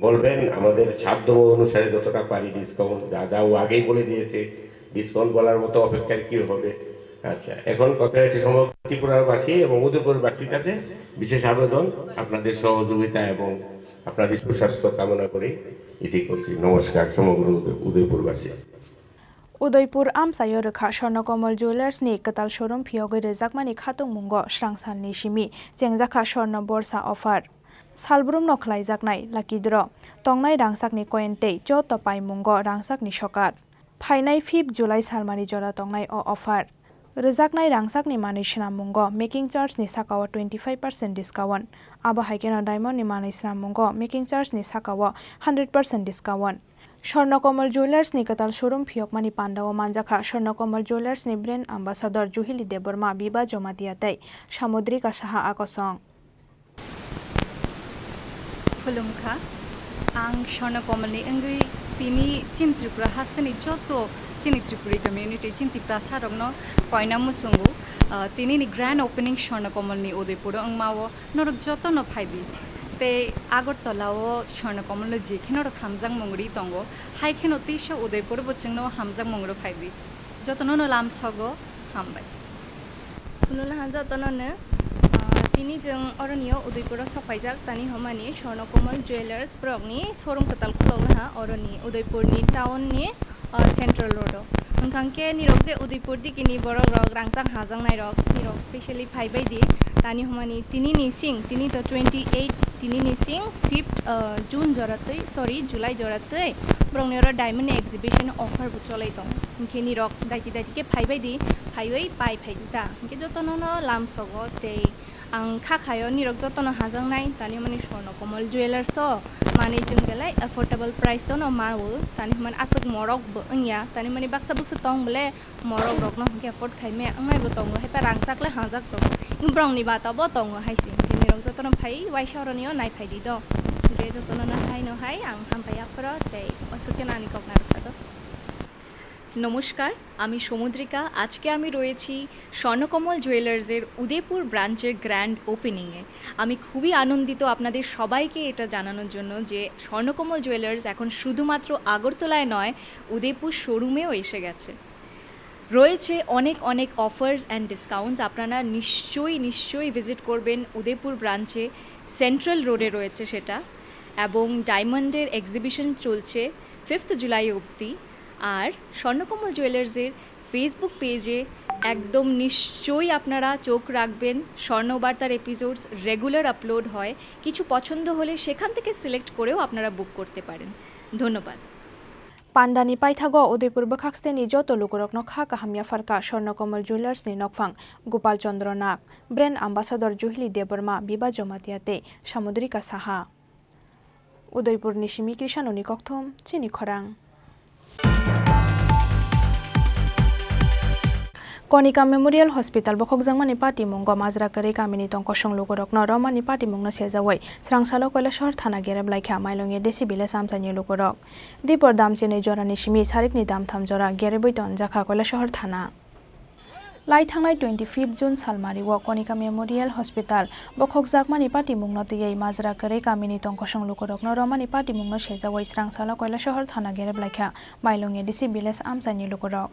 বলবেন, আমাদের সাধ্য অনুসারে যতটা পারি ডিসকাউন্ট, যা যা ও আগেই বলে দিয়েছে, ডিসকাউন্ট বলার মতো অপেক্ষার কি হবে? আচ্ছা, এখন কথা হচ্ছে সমগ্র ত্রিপুরাবাসী এবং উদয়পুরবাসীর কাছে বিশেষ আবেদন, আপনাদের সহযোগিতা এবং আপনাদের সুস্বাস্থ্য কামনা করে এটি করছি। নমস্কার সমগ্র উদয়-, উদয়পুরবাসী। Udaipur amchaio rwkha Swarnakomal Jewellers ni kwtal showroom phiyogwi rwjakmani khatung mungo srangsalni simi chengjakha Swarno Borsa offer. Salbrumno khlaijaknai lucky draw, tongnai rangchakni coin tei joto paimungo rangchakni sokat. Phainai fifth July salmani jora tongnai o offer. Rwjaknai rangchakni manwi swnammungo making charge ni sakao twenty five percent discount. Abo hai kheno diamond ni manwi swnammungo making charge ni sakao hundred percent discount. Swarnakomal Jewellers ni kwtal showroom phiyokmani pandao manjakha Swarnakomal Jewellers ni brand ambassador Juhili Debbarma, Biba Jomatia tei Samudrika Saha akosong. Khulumkha, ang Swarna Komalni wngwi tini chini Tripura hasteni joto chini Tripuri community, chini Tiprasa rokno koina muchungo, ah, tinini grand opening Swarna Komalni Udaipuro wngmao norok jotono phaibi. Tei Agartala o Swarna Komalno je kheno rok hamjakmung ri tongo, hai kheno teisa Udaipuro bo chwngno hamjakmung rw phaibi. Jotono no lamsogo, hambai. Khulumkha jotono no, ah, Tini chwng oroni o Udaipur o sok phaijak, tani hwnmani Swarnakomal Jewellers borokni showroom kwtal khulokna ha oroni Udaipur ni town ni, ah, central road o. Hwnkha khe nirok je Udaipur digi ni borok rok rangchak hajaknai rok, nirok specially phai bai di. Tani hwnmani tini ni sing, tini to twenty eight, tini ni sing fifth, ah, June jora twi, sorry, July jora twi borok ni oro diamond ni exhibition offer bo cholai tongo. Hwnkhe nirok daiti daiti khe phai bai di, phaiwi pai phai di ta. Hwnkhe joto no no lam sogo tei ang kha khaio nirok jotono hajaknai, tani hwnmani Swarnakomal Jewellers o manwi chwng belai affordable price o no mao, tani hwnmani aswk morok bo wngya, tani hwnmani baksa bwswk tong bole morok rokno hwnkhe afford khaimaya wngnai bo tongo, haipa rangchak le hajak tongo, borokni bata bo tongo hai se, hwnkhe nirok jotono phai waisa oroni o nai phai di do, hwnkhe jotono no hai no hai ang hambai aphoro tei aswk khe nani kok narwkha do. নমস্কার, আমি সমুদ্রিকা। আজকে আমি রয়েছি স্বর্ণকমল জুয়েলার্সের উদয়পুর ব্রাঞ্চের গ্র্যান্ড ওপেনিংয়ে। আমি খুবই আনন্দিত আপনাদের সবাইকে এটা জানানোর জন্য যে স্বর্ণকমল জুয়েলার্স এখন শুধুমাত্র আগরতলায় নয়, উদয়পুর শোরুমেও এসে গেছে। রয়েছে অনেক অনেক অফার্স অ্যান্ড ডিসকাউন্টস। আপনারা নিশ্চয়ই, নিশ্চয়ই ভিজিট করবেন উদয়পুর ব্রাঞ্চে, সেন্ট্রাল রোডে রয়েছে সেটা। এবং ডায়মন্ডের এক্সিবিশন চলছে ফিফথ জুলাই অবধি। আর স্বর্ণকমল জুয়েলার্সের ফেসবুক পেজে একদম নিশ্চয়ই আপনারা চোখ রাখবেন। স্বর্ণবার্তার এপিসোডস রেগুলার আপলোড হয়। কিছু পছন্দ হলে সেখান থেকে সিলেক্ট করেও আপনারা বুক করতে পারেন। ধন্যবাদ। Pandani paithago Udaipur bwkhaksteni joto lukurokno kha kaham yapharkha Swarnakomal Jewellers ni nokphang Gopal Chandra Nag, Brand Ambassador Juhili Debbarma, Biba Jamatia tei Samudrika Saha. Udaipur ni simi Krishanoni kokthum, chini khorang. Konika Memorial Hospital bokhokjakmani patimungo majra kwrwi kamini tongkosong lukurokno romani patimungno sejawi srangsalo Kailasahar thana gerep laikha Mailung A D C village amchaini lukurok. Dipor damchinwi jorani simi sarikni damtham jora gerepwi tonjakha Kailasahar thana. Lai thangnai twenty fifth June salmario Konika Memorial Hospital bokhokjakmani patimungno twiwi majra kwrwi kamini tongkosong lukurokno romani patimungno sejawi srangsalo Kailasahar thana gerep laikha Mailung A D C village amchaini lukurok.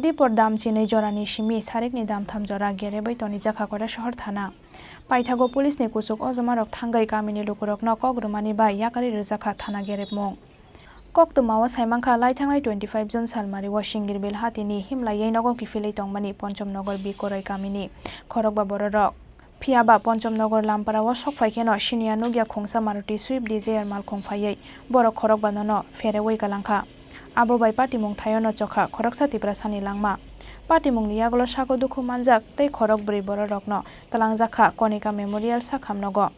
Dipor damchinwi jorani simi sarikni damtham jora gerepwi tonijakha Kailasahar thana. Paithago police ni kuchuk ojomarok thangwi kamini lukurokno kok rwmani bai yakarwi rwjakha thana gerepmung. Koktwmao saimankha, lai thangnai twenty five June salmario Singirbil hatini himlaiwi nogo kiphilwi tongmani Ponchom Nogor Bikoroi kamini khorokba bororok. Phiyaba Ponchom Nogor Lamparao sokphai kheno siniya nukya khungsa Maruti Swift Dzire malkhung phaiwi borok khorokbanono pherewi kalangkha. Abo bai patimung thaiono chokha khoroksa Tiprasani langma. Patimungni yagulo sago dukhu manjak tei khorok bwrwi bororokno twlangjakha Konika Memorial sakhamnogo.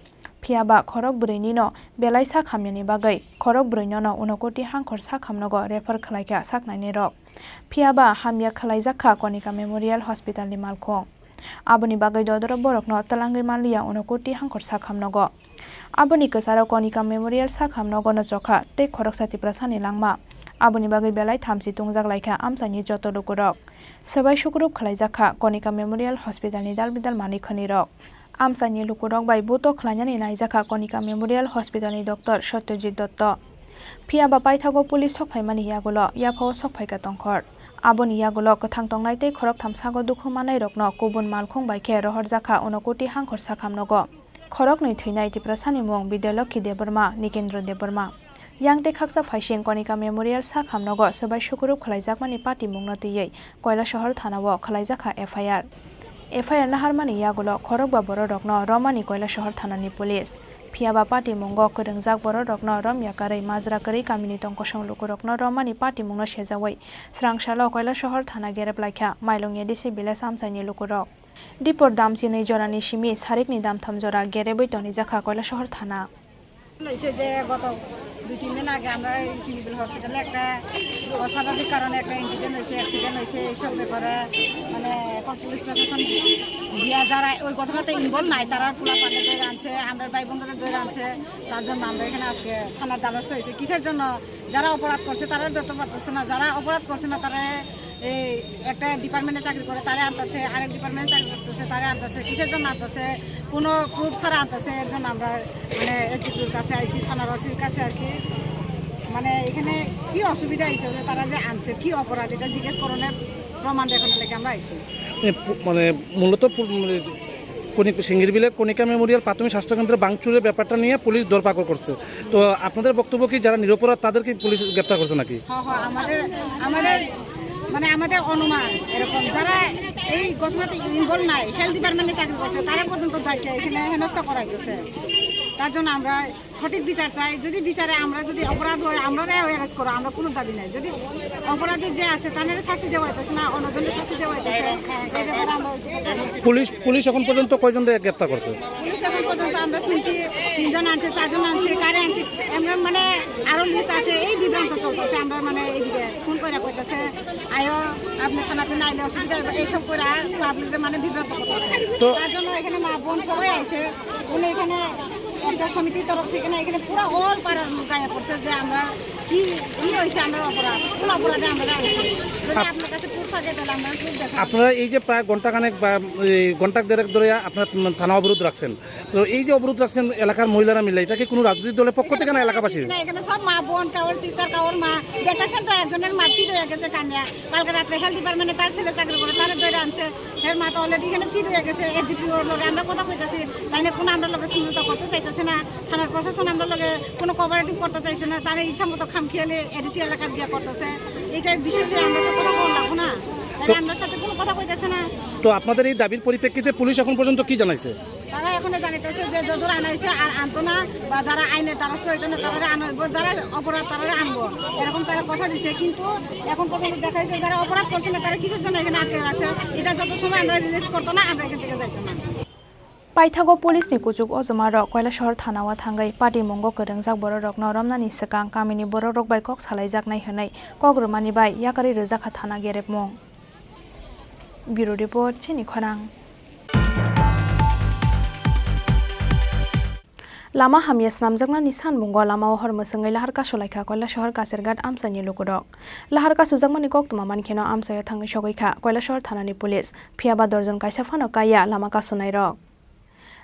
Phiyaba khorok bwrwinino belai sak hamyani bagwi khorok bwrwinono Unakoti Hangkhor sakhamnogo refer khwlaikha saknainirok. Phiyaba hamya khwlaijakha Konika Memorial Hospitalni malkhung. Aboni bagwi dodoro borokno twlangwi manliya Unakoti Hangkhor sakhamnogo. Aboni kwcharo Konika Memorial sakhamnogono chokha tei khoroksa Tiprasani langma. Aboni bagwi belai thamchi tungjak laikha amchaini joto lukurok. Swbai sukurup khwlaijakha Konika Memorial Hospitalni dalbidal manwi khwnirok. Amchaini lukurok bai buto khlainani naijakha Konika Memorial Hospitalni doctor Satyajit Dotto. Phiyaba paithago police sokphaimani yagulo yaphao sokphaikha tongkhor. Aboni yagulo kwthang tongnai tei khoroktham sago dukhu mannairokno kubun malkhung bai khe rohorjakha Unakoti Hangkhor sakhamnogo. Khoroknwi thwinai Tiprasani mung Bidyalokhi Debbarma, Nikendra Debbarma. Yang tei khaksa phaising Konika Memorial sakhamnogo swbai sukurup khwlaijakmani patimungno twiwi Kailasahar thanao khwlaijakha F I R. F I R naharmani yagulo khorokba bororokno romani Kailasahar thanani police. Phiyaba patimungo kwrwngjak bororokno romya karwi majra kwrwi kamini tongkosong lukurokno romani patimungno sejawi srangsalo Kailasahar thana gerep laikha Mailung A D C village amchaini lukurok. Dipor damchinwi jorani simi sarikni damtham jora gerepwi tonijakha Kailasahar thana. হয়েছে যে গত দুই তিন দিন আগে আমরা এই সিভিল হসপিটালে একটা অস্বাভাবিক কারণে একটা ইনসিডেন্ট হয়েছে, অ্যাক্সিডেন্ট হয়েছে, এইসব ব্যাপারে মানে এখন পুলিশ প্রশাসন দিয়া যারা ওই ঘটনাতে ইনভলভ নাই, তারা পোলা পান্ডে ধরে আনছে, আমরা ভাই বোনদের ধরে আনছে, তার জন্য আমরা এখানে আজকে থানার দ্বারস্থ হয়েছি। কিসের জন্য? যারা অপরাধ করছে তারা ধরতে পারতেছে না, যারা অপরাধ করছে না তারা এই একটা ডিপার্টমেন্টে চাকরি করে, তারে আনতেছে, আরেক ডিপার্টমেন্টে চাকরি করতেছে, তারে আনতেছে। কিসের জন্য আনতেছে? কোনো প্রুফ ছাড়া আনতেছে। এর জন্য আমরা মানে এসডিপিওর কাছে আইছি, থানার ওসির কাছে আইছি। মানে এখানে কি অসুবিধা হয়েছে যে তারা যে আনছে, কি অপরাধ, এটা জিজ্ঞেস করণের প্রমাণ দেখানোর লেগে আমরা আইছি। এ, পু-, মানে মূলত পু-, মানে কনিক-, সিঙ্গিরবিলের কণিকা মেমোরিয়াল প্রাথমিক স্বাস্থ্যকেন্দ্রে ভাঙচুরের ব্যাপারটা নিয়ে পুলিশ ধরপাকড় করছে। তো আপনাদের বক্তব্য কি, যারা নিরপরাধ তাদেরকে পুলিশ গ্রেপ্তার করছে নাকি? হ, হ, আমাদের, আমাদের, মানে, আমাদের অনুমান এরকম, যারা এই ঘটনাতে ইনভলভ নাই, হেলথ ডিপার্টমেন্টে চাকরি করছে, তারা পর্যন্ত তাকে এখানে হেনস্থা করা হয়েছে। তার জন্য আমরা সঠিক বিচার চাই। যদি বিচারে আমরা যদি অপরাধ হয়, আমরা অ্যারেস্ট করো, আমরা কোনো দাবি নাই। যদি অপরাধী যে আছে, তাদের শাস্তি দেওয়া হইতেছে না, অন্যজনের শাস্তি দেওয়া হইতেছে, এই ব্যাপারে আমরা পুলিশ, পুলিশ এখন পর্যন্ত কয়জনকে গ্রেপ্তার করছে? পুলিশ এখন পর্যন্ত আমরা শুনছি তিনজন আনছে, চারজন আনছে, কারে আনছে, এমন মানে আরো লিস্ট আছে। এই বিভ্রান্ত চলতেছে। আমরা মানে এইদিকে ফোন করে কইতেছে, "আয়ো, আপনি থানাতে না আইলে অসুবিধা হবে", এইসব করে পাবলিককে মানে বিভ্রান্ত করতেছে। তো তার জন্য এখানে মা বোন সবাই আইছে, উনি এখানে একটা সমিতির তরফ থেকে না, এখানে পুরো অল পাড়ার লোক আইয়া পড়ছে যে আমরা কি, কি হয়েছে, আমরা অপরাধ, কোন অপরাধে আমরা আনছি। যদি আপ- আপনার কাছে প্রুফ থাকে, তাহলে আমরা প্রুফ দেখাবো। আপনারা এই যে প্রায় ঘন্টাখানেক বা এই ঘন্টা দেড়েক ধরে আপনারা থানা অবরোধ রাখছেন, তো এই যে অবরোধ রাখছেন এলাকার মহিলারা মিলে, এটা কি কোনো রাজনৈতিক দলের পক্ষ থেকে না এলাকাবাসীর? না, এখানে সব মা বোন, কারোর সিস্টার, কারোর মা, দেখেছেন তো, একজনের মা ফিট হয়ে গেছে কান্না। কালকে রাত্রে হেলথ ডিপার্টমেন্টে তার ছেলে চাকরি করে, তারা ধরে আনছে। এর মা তো অলরেডি এখানে ফিট হয়ে গেছে, এসডিপিওর লগে আমরা কথা কইতাছি, তাই না কোনো আমরা লগে সমঝোতা করতে চাইতেছে না। থানার প্রশাসন আমরা লগে কোনো কোঅপারেটিভ করতে চাইছে না, তারা ইচ্ছা মতো খামখেয়ালি এডিসি এলাকার গিয়া করতেছে। এইটার বিষয় নিয়ে আমরা তো কথা বলা লাগবো না, তাহলে তো আমরা সাথে কোনো কথা কইতেছে না। তো আপনাদের এই দাবির পরিপ্রেক্ষিতে পুলিশ এখন পর্যন্ত কি জানাইছে? তারা এখনো জানাইতেছে যে যদুর আনা হয়েছে আর আনতো না, বা যারা আইনের দ্বারস্থ হইতো না, তারা আনা হইব, যারা অপরাধ তারা আনবো, এরকম তারা কথা দিছে। কিন্তু এখন পর্যন্ত দেখা যাচ্ছে যারা অপরাধ করছে না, তারা কিসের জন্য এখানে আটকে রাখছে, এটা যত সময় আমরা রিলিজ করতো না, আমরা এখান থেকে যাইতো না। Paithago police ni kuchuk ojoma rok Koilashahar thana o thangwi patimungo kwrwngjak borok rokno romnani swkang kamini borok rok bai kok salaijaknai hwnwi kok rwmani bai yakarwi rwjakha thana gerepmung. Bureau report, chini khorang. Lama hamya swnamjaknani sanmungo lama o hor mwswngwi lahar kasulaikha Koilashahar Kasirghat amchaini lukurok. Lahar kasujakmani koktwma mankheno amchaio thangwi sogwikha Koilashahar thanani police, phiyaba dorjon kaisa phano kaiya lama kasunairok.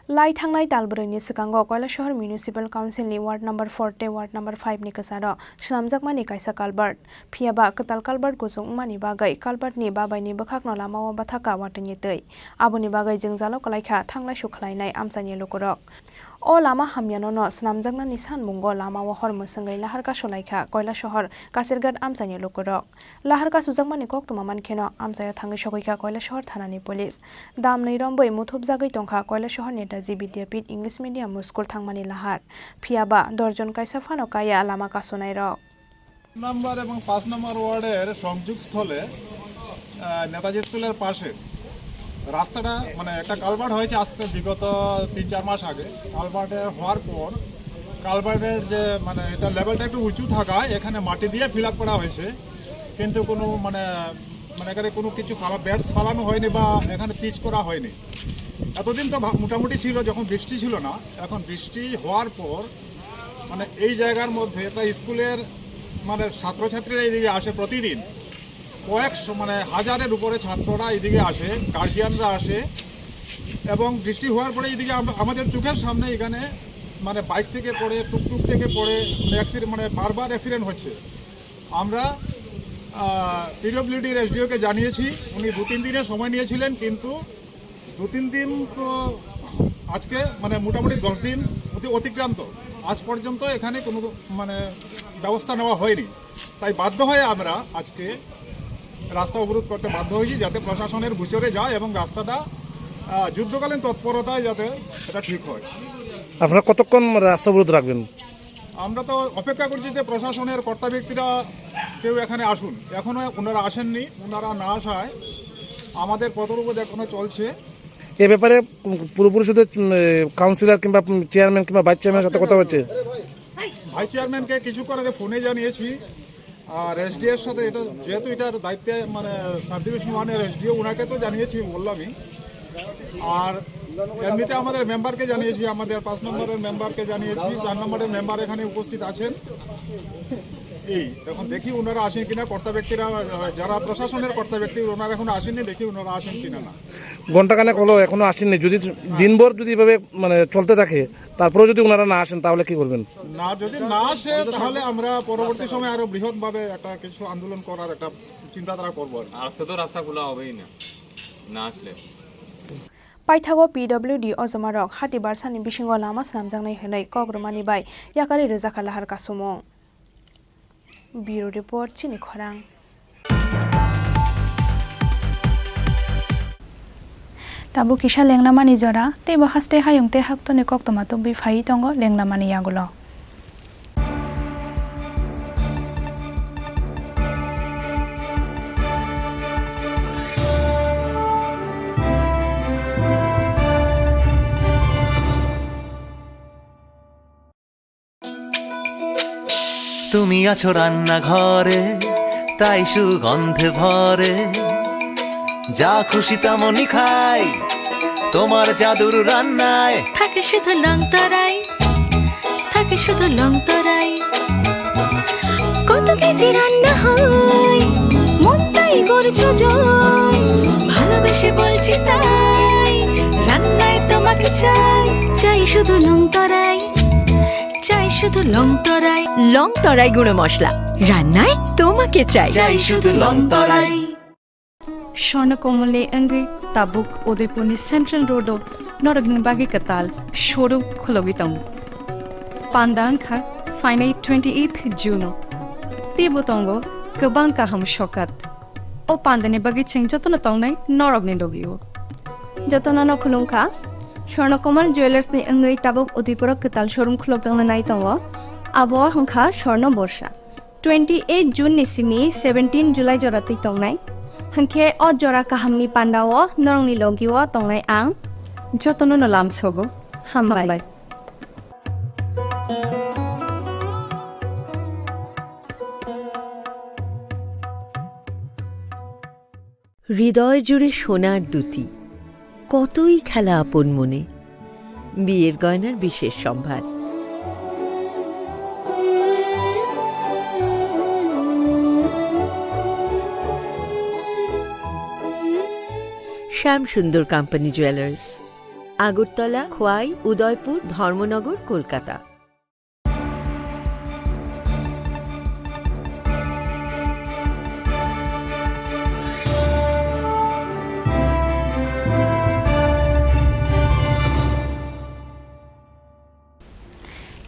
Lai thangnai tal brwi ni swkango Koilashahar Municipal Council ni Ward number four tei Ward number five ni kwcharo swnamjakmani kaisa culvert, phiyaba kwtal culvert kuchuk wngmani bagwi culvert ni babai ni bwkhakno lama o bathaka watwi ni twi. Aboni bagwi jwngjalo kwlaikha thanglai sukhlainai amchaini lukurok. O lama hamyano no swnamjaknani sanmungo lama o hor mwswngwi lahar kasulaikha Koilashahar Kasirghat amchaini lukurok. Lahar kasujakmani koktwma mankheno amchaio thangwi sogwikha Koilashahar thanani police. Damnwi rombwi muthupjagwi tongkha Koilashahar Netaji Vidyapith English Medium School thangmani lahar. Phiyaba dorjon kaisa phano kaiya lama kasunairok. নম্বর এবং পাঁচ নম্বর ওয়ার্ডের সংযোগস্থলে, আহ, নেতাজি স্কুলের পাশে রাস্তাটা, মানে, একটা কালভার্ট হয়েছে আজকে বিগত তিন চার মাস আগে। কালভার্টে হওয়ার পর কালভার্টের যে, মানে, এটা লেভেলটা একটু উঁচু থাকায় এখানে মাটি দিয়ে ফিল আপ করা হয়েছে, কিন্তু কোনো, মানে, মানে, এখানে কোনো কিছু ফালা, ব্যাটস ফালানো হয়নি বা এখানে পিচ করা হয়নি। এতদিন তো ভা-, মোটামুটি ছিল, যখন বৃষ্টি ছিল না, এখন বৃষ্টি হওয়ার পর, মানে, এই জায়গার মধ্যে একটা স্কুলের, মানে, ছাত্রছাত্রীরা এদিকে আসে প্রতিদিন, কয়েকশো, মানে, হাজারের উপরে ছাত্ররা এদিকে আসে, গার্জিয়ানরা আসে, এবং বৃষ্টি হওয়ার পরে এদিকে আম-, আমাদের চোখের সামনে এখানে, মানে, বাইক থেকে পড়ে, টুকটুক থেকে পড়ে, মানে, অ্যাক্সিডেন্ট, মানে, বারবার অ্যাক্সিডেন্ট হচ্ছে। আমরা, আহ, পিডব্লিউডির এসডিওকে জানিয়েছি, উনি দু তিন দিনের সময় নিয়েছিলেন, কিন্তু দু তিন দিন তো আজকে, মানে, মোটামুটি দশ দিন অতি-, অতিক্রান্ত, আজ পর্যন্ত এখানে কোনো, মানে, ব্যবস্থা নেওয়া হয়নি। তাই বাধ্য হয়ে আমরা আজকে রাস্তা অবরোধ করতে বাধ্য হয়েছি, যাতে প্রশাসনের গোচরে যায় এবং রাস্তাটা, আহ, যুদ্ধকালীন তৎপরতায় যাতে এটা ঠিক হয়। আপনারা কতক্ষণ রাস্তা অবরোধ রাখবেন? আমরা তো অপেক্ষা করছি যে প্রশাসনের কর্তা ব্যক্তিরা কেউ এখানে আসুন। এখনো ওনারা আসেননি। ওনারা না আসায় আমাদের পথ অবরোধ এখনো চলছে। এ ব্যাপারে পু-, পুর পরিষদের, উম, এ, কাউন্সিলর কিংবা, উম, চেয়ারম্যান কিংবা ভাইস চেয়ারম্যানের সাথে কথা হচ্ছে? ভাইস চেয়ারম্যানকে কিছুক্ষণ আগে ফোনে জানিয়েছি। আর এসডিওর সাথে, এটা যেহেতু এটার দায়িত্বে, মানে, সাব ডিভিশন ওয়ানের এসডিও, ওনাকে তো জানিয়েছি, বললামই। আর এমনিতে আমাদের মেম্বারকে জানিয়েছি, আমাদের পাঁচ নম্বরের মেম্বারকে জানিয়েছি, চার নম্বরের মেম্বার এখানে উপস্থিত আছেন। এই এখন দেখি ওনারা আসেন কিনা, কর্তা ব্যক্তিরা, আহ, যারা প্রশাসনের কর্তা ব্যক্তি, ওনারা এখন আসেননি, দেখি ওনারা আসেন কিনা না। ঘন্টাখানেক হলো, এখনো আসেননি। যদি দিনভর যদি এভাবে, মানে, চলতে থাকে, তারপরেও যদি ওনারা না আসেন, তাহলে কি করবেন? না, যদি না আসে, তাহলে আমরা পরবর্তী সময় আরো বৃহৎভাবে একটা কিছু আন্দোলন করার একটা চিন্তাধারা করবো আর কি। আজকে তো রাস্তা খোলা হবেই না, না আসলে। Paithago P W D ojomarok hati barsani bisingo lama swnamjaknai hwnwi kok rwmani bai yakarwi rwjakha lahar kasumung. Bureau Report, chini khorang. Tabuk kisa lenglamani jora, teibo haste hayung tei haktorni koktwma tubui phaiwi tongo lenglamani yagulo. তুমি আছো রান্নাঘরে, তাই সুগন্ধে ভরে। যা খুশি তেমনই খাই, তোমার জাদুর রান্নায়। থাকে শুধু লং তরাই, থাকে শুধু লং তরাই। কত কেজি রান্না হয়, মন তাই করছো জয়। ভালোবেসে বলছি তাই, রান্নায় তোমাকে চাই। চাই শুধু লং তরাই, চাই শুধু লং তরাই। লং তরাই গুঁড়ো মশলা, রান্নায় তোমাকে চাই। চাই শুধু লং তরাই। Swarna Komal ni wngwi tabuk Udaipur ni Central Road o norokni bagwi kwtal showroom khulogwi tongo. Panda wngkha phainai twenty eighth June o. Teibo tongo kwbang kaham sokat. O panda ni bagwi chwng jotono tongnai norokni logi o. Jotono no khulumkha. Swarna Komal Jewellers ni wngwi tabuk Udaipur o kwtal showroom khulokjakna nai tongo. Abo wngkha Swarna Borsa. Twenty eight June ni simi seventeen July jora twi tongnai. Hwnkhe o jora kahamni pandao norokni logio tongnai ang. Jotono no lamsogo. Hambai. Hambai. হৃদয় জুড়ে সোনার দ্যুতি, কতই খেলা আপন মনে। বিয়ের গয়নার বিশেষ সম্ভার। শ্যাম সুন্দর কোম্পানি জুয়েলার্স, আগরতলা, খোয়াই, উদয়পুর, ধর্মনগর, Kolkata.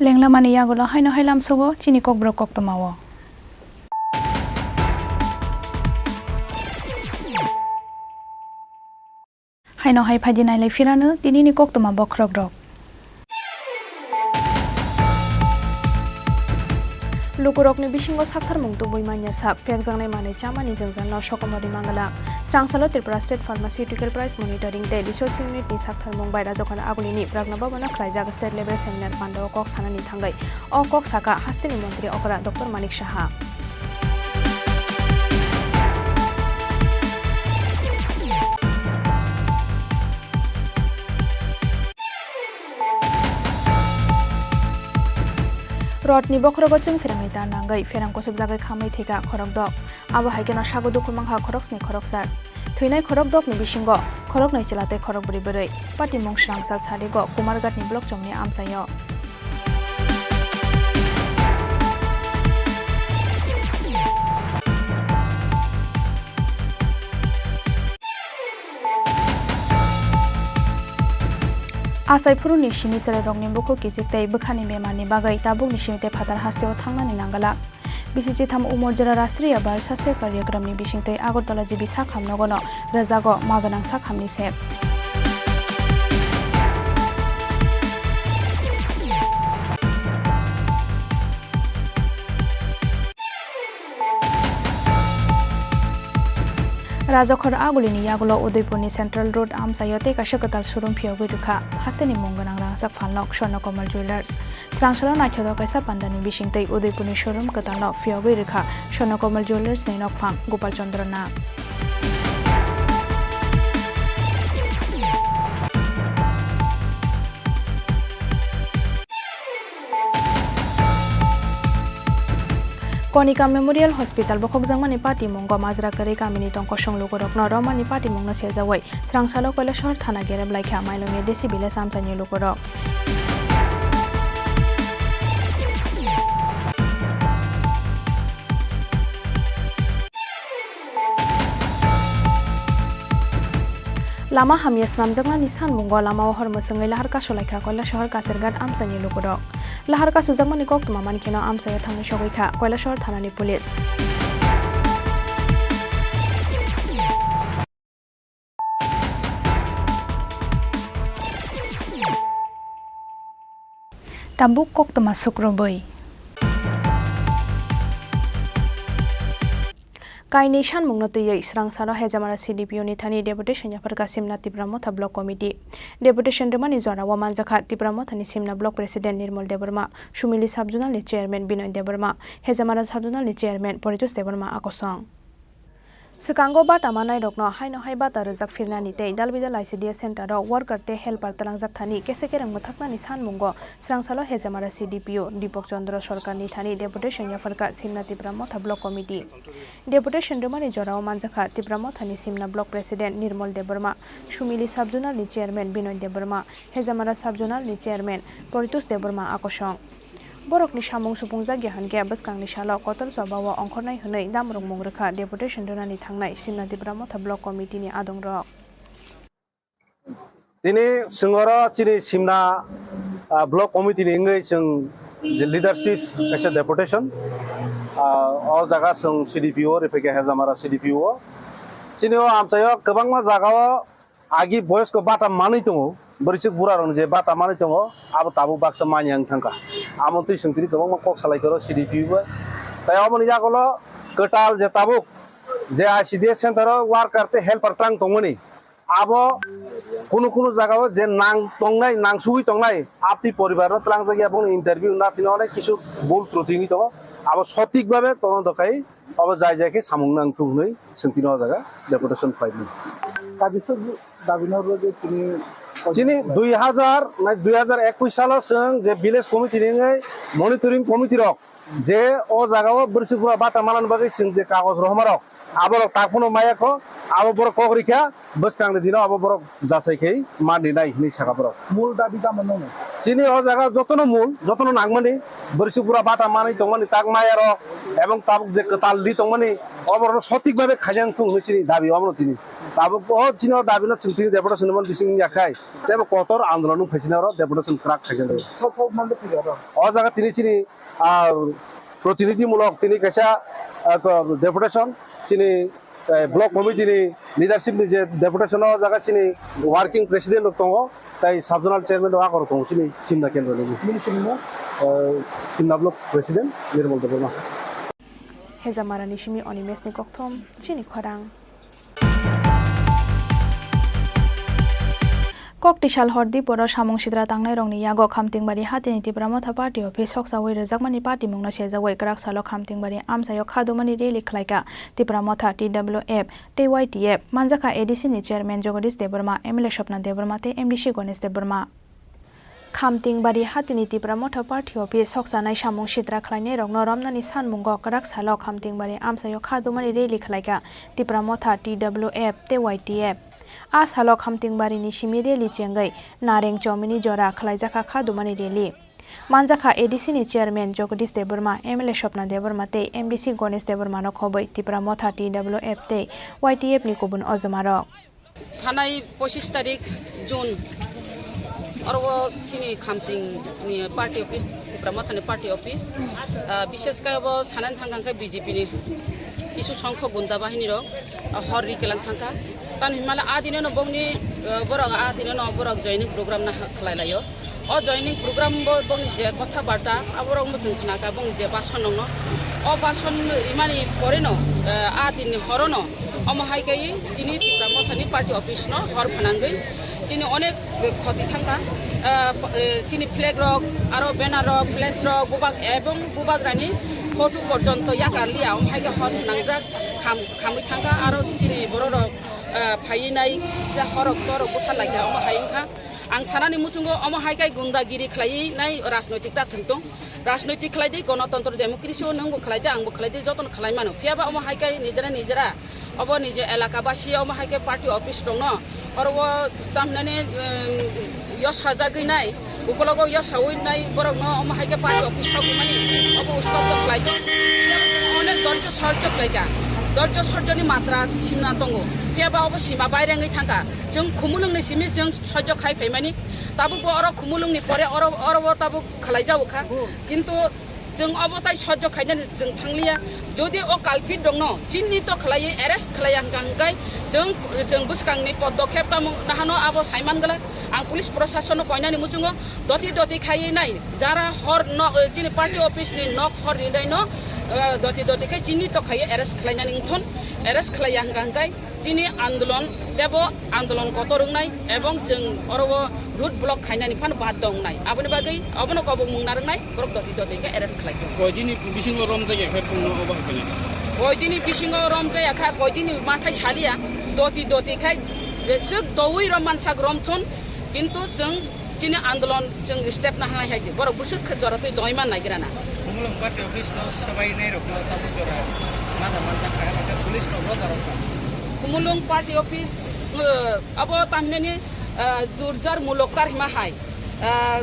Lenglamani yagulo haino hai lamsogo chini kokborok koktwmao. Haino hai phaidi nailai phirano tinini koktwma bokhorokrok. Lukurokni bisingo saktharmung tubui manya sak, phekjaknai manwi chamani jwngjalno sokomorwi mangala. Srangsalo Tripura State Pharmaceutical Price Monitoring tei Research Unit ni saktharmung bai Rajakhor Agulini Pragna Bhavan o khlaijak state level seminar pandao kok sanani thangwi o kok saka hasteni montri okra Doctor Manik Saha. Rotni bokhorogo chwng pherangni ta nangwi pherang kusubjagwi khamwi thwikha khorokdok. Abo hai kheno sago dukhu mankha khoroksni khoroksa. Thwinai khorokdokni bisingo khoroknwi chwla tei khorokbrwi bwrwi. Patimung swrang sal sarigo Kumarghatni block chongni amchaio. Achai phuruni simi chwrairokni bukhuk kichik tei bwkhani bemarni bagwi tabukni simi tei phatar hasteo thangnani nangala. Bisi chitham Umorjora Rastriya Bal Swasthya Karyakramni bisingtwi Agartala G B sakham nogono rwjago ma gwnang sakhamni sep. Rajakhor Agulini yagulo Udaipurni Central Road amchaio tei kaisa kwtal showroom phiyogwi rwkha. Hasteni mung gwnang rangchak phalnok Swarna Komal Jewellers. Srangsalo naithotok kaisa pandani bisingtwi Udaipurni showroom kwtalno phiyogwi rwkha Swarna Komal Jewellers ni nokphang Gopal Chandra Nag. Konika Memorial Hospital bokhokjakmani patimungo majra kwrwi kamini tongkosong lukurokno romani patimungno sejawi Srangsalo Kailasahar thana gerep laikha Mailongya D C village amchaini lukurok. Lama hamya snamjaknani sanmungo lamao hor mwswngwi lahar kasulaikha Kailasahar Kasirghat amchaini lukurok. Lahar kasujakmani koktwma mankheno amchaio thangwi sogwikha Kailasahar thanani police. Tabuk koktwma sukrubwi. Kainwi sanmungno twiwi Srangsalo Hejamara C D P O ni thani deputation yapharkha Simna Tipra Motha Block Committee. Deputation rwmani jorao manjakha Tipra Mothani Simna Block President Nirmal Debbarma, Sumili Sub-Zonal ni Chairman Binoy Debbarma, Hejamara Sub-Zonal ni Chairman Poritosh Debbarma akosong. Swkango bata manairokno haino hai bata rwjak phirnani tei Dalbidal I C D S center-o worker tei helper twlangjak thani kese kereng mwthaknani sanmungo Srangsalo Hejamara C D P O Dipok Chandra Sarkarni thani deputation yapharkha Simna Tipra Motha Block Committee. Deputation rwmani jorao manjakha Tipra Mothani Simna Block President Nirmal Debbarma, Sumili Sub-Zonal ni Chairman Binoy Debbarma, Hejamara Sub-Zonal ni Chairman Poritosh Debbarma akosong. Borokni samung supungjak ya hwnkhe bwskangni salo kotor chobao ongkhornai hwnwi damrok mung rwkha deputation rwnani thangnai Simna Tipra Motha Block Committee ni adongrok. Tini swngoro chini Simna, ah, Block Committee ni wngwi chwng je leadership kaisa deputation, ah, o jaga chwng C D P O rwphaikha Hejamara C D P O. Chini o amchaio kwbangma jagao agi boyosko bata manwi tongo, bwrwichwk burarokni je bata manwi tongo, abo tabuk baksa manya wng thangkha. Amo twi chwng tini kwbangma kok salai koro C D P O bai. Tai oboni yagulo kwtal je tabuk je I C D S center o worker tei helper twlang tongmani, abo kunu kunu jagao je nang tongnai, nang sugwi tongnai, abtwi poribarno twlangjak ya, bongni interview na tini onek kisu bul truti wngwi tongo, abo sotik babe tongna dokhai. Obo jai jai khe samung nang thung hwnwi chwng tini o jaga deputation khlai mano. Kabisa dabi no rwgwi tini chini dui hazar nai dui hazar ekwis salo chwng je village committee ni wngwi monitoring committee rok je o jaga o bwrwswk bura bata manani bagwi chwng je kagoj rohoma rok abo rok tak phano maya kho abo borok kok rikha. Bwskangni dino abo borok jasai khai manri nai hinwi saka borok. Mul dabi tamo nung? Chini o jaga jotono mul, jotono nangmani, bwrwswk bura bata manwi tongmani tak maya rok, ebong tabuk je kwtal li tongmani, oborokno sotik babe khaijak thung hinwi chini dabi omono tini. Tabuk o chini o dabino chwng tini deputation ni bising yakhai, tebo kotor andolon wng phai chini oro deputation kwrak khaijak. Sok sok mande phi oro? O jaga tini chini, ah, protinidhi mulok tini kaisa, ah, ko-, deputation chini, eh, block committee ni leadership ni je deputation o jaga chini working president rok tongo, tai sub zonal chairman rok akorok tongo chini Simna kendro ni. Nini simi mo? Eh, Simna block president Nirmal Debbarma. Hejamara ni simi Animesh ni kokthom chini khorang. Koktisal hor Diporo samung sidra tangnairokni yago Khamtingbari hatini Tipra Motha Party office soksawi rwjakmani patimungno sejagwi kwrak salo Khamtingbari amchaio khadumani rally khlaikha Tipra Motha T W F tei Y T F. Manjakha A D C ni chairman Jagadish Debbarma, M L A Swapna Debbarma tei M D C Ganesh Debbarma. Khamtingbari hatini Tipra Motha Party office soksanai samung sidra khlainairokno romnani sanmungo kwrak salo Khamtingbari amchaio khadumani rally khlaikha Tipra Motha T W F tei Y T F. A salo Khamtingbari ni simi rally chengwi nareng chomini jora khlaijakha khadumani rally. Manjakha A D C ni chairman Jagadish Debbarma, M L A Swapna Debbarma tei M D C Ganesh Debbarma no khobwi Tipra Motha T W F tei Y T F ni kubun ojomarok. Thanai pochis tarik June, oro o chini Khamting ni party office, Tipra Motha ni party office, ah, bishes khe obo sanani thang thang khe B J P ni kisu songkho gunda bahini rok, ah, hor ri kelang thang kha. Tamo hinmale a dino no bongni, ah, borok a dino no borok joining program na khlai laio. O joining program bo bongni je kotha barta, aborok muchung khna kha bongni je bason nongno. O bason rimani pore no, ah, a dinni horo no, omo hai khe chini Tipra Motha ni party office no hor phanangwi chini onek khoti thang kha. Ah, eh, chini flag rok, aro banner rok, flash rok, bubak ebong bubagrani photo porjonto yakar liya, omo hai khe hor phanangjak kham-, khamwi thang kha, aro chini borok rok, ah, phaiwi nai, horok torok buthar lai kha, omo hai wng kha. Ang sanani muchungo omo hai khe gundagiri khlaiwi nai rajnoitik ta thwng tong. Rajnoitik khlai di, gonotontro democracy o nwngbo khlai di, angbo khlai di, jotono khlai mano. Phiya ba omo hai khe nijera nijera obo nije elaka basi omo hai khe party office rokno oro o tamhinani, um, yos sajagwi nai, ukologo yos sawi nai borokno omo hai khe party office rok mani obo uskop to khlai tong. Onek dol cho sal cho khlai kha. Dorjo sorjoni matra simna tongo, phiya ba obo sima baire wngwi thangkha. Chwng Khumulwngni simi chwng sojjo khai phaimani, tabukbo oro Khumulwngni pore oro, oro bo tabuk khlaijago kha. Kintu chwng obo tai sojjo khainani chwng thangliya. Jodi o culprit rokno chinni to khlaiwi arrest khlaiya hwnkha hwnkhe chwng, chwng bwskangni podokhep tamo nahano abo saiman glak. Ang police proshasonno koinani muchungo doti doti khaiwi nai, jara hor no, eh, chini party office ni nok hor rinai no, eh, doti doti khai chini to khaiwi arrest khlainani wngthon, arrest khlaiya hwnkha hwnkhe chini andolon tebo andolon kotor wngnai ebong chwng oro o road block khainani phano baddo wngnai. Aboni bagwi obono kobok mung narwknai, borok doti doti khe arrest khlai kho. Koidini bisingo romjak ya khe tongno obo hai khe? Koidini bisingo romjak ya kha, koidini mathai saliya, doti doti khai jeswk doui rom mansak romthon, kintu chwng chini andolon chwng step na hanai hai se, borok bwswk khe jora twi doi man naigra na. Khumulwng party office no swbai nai rok no tabuk jora mada manjak kha, hwnba khe police rok no jora kha. Khumulwng party office, eh, abo tamhinani, eh, jurjar mulok tar hima hai, eh,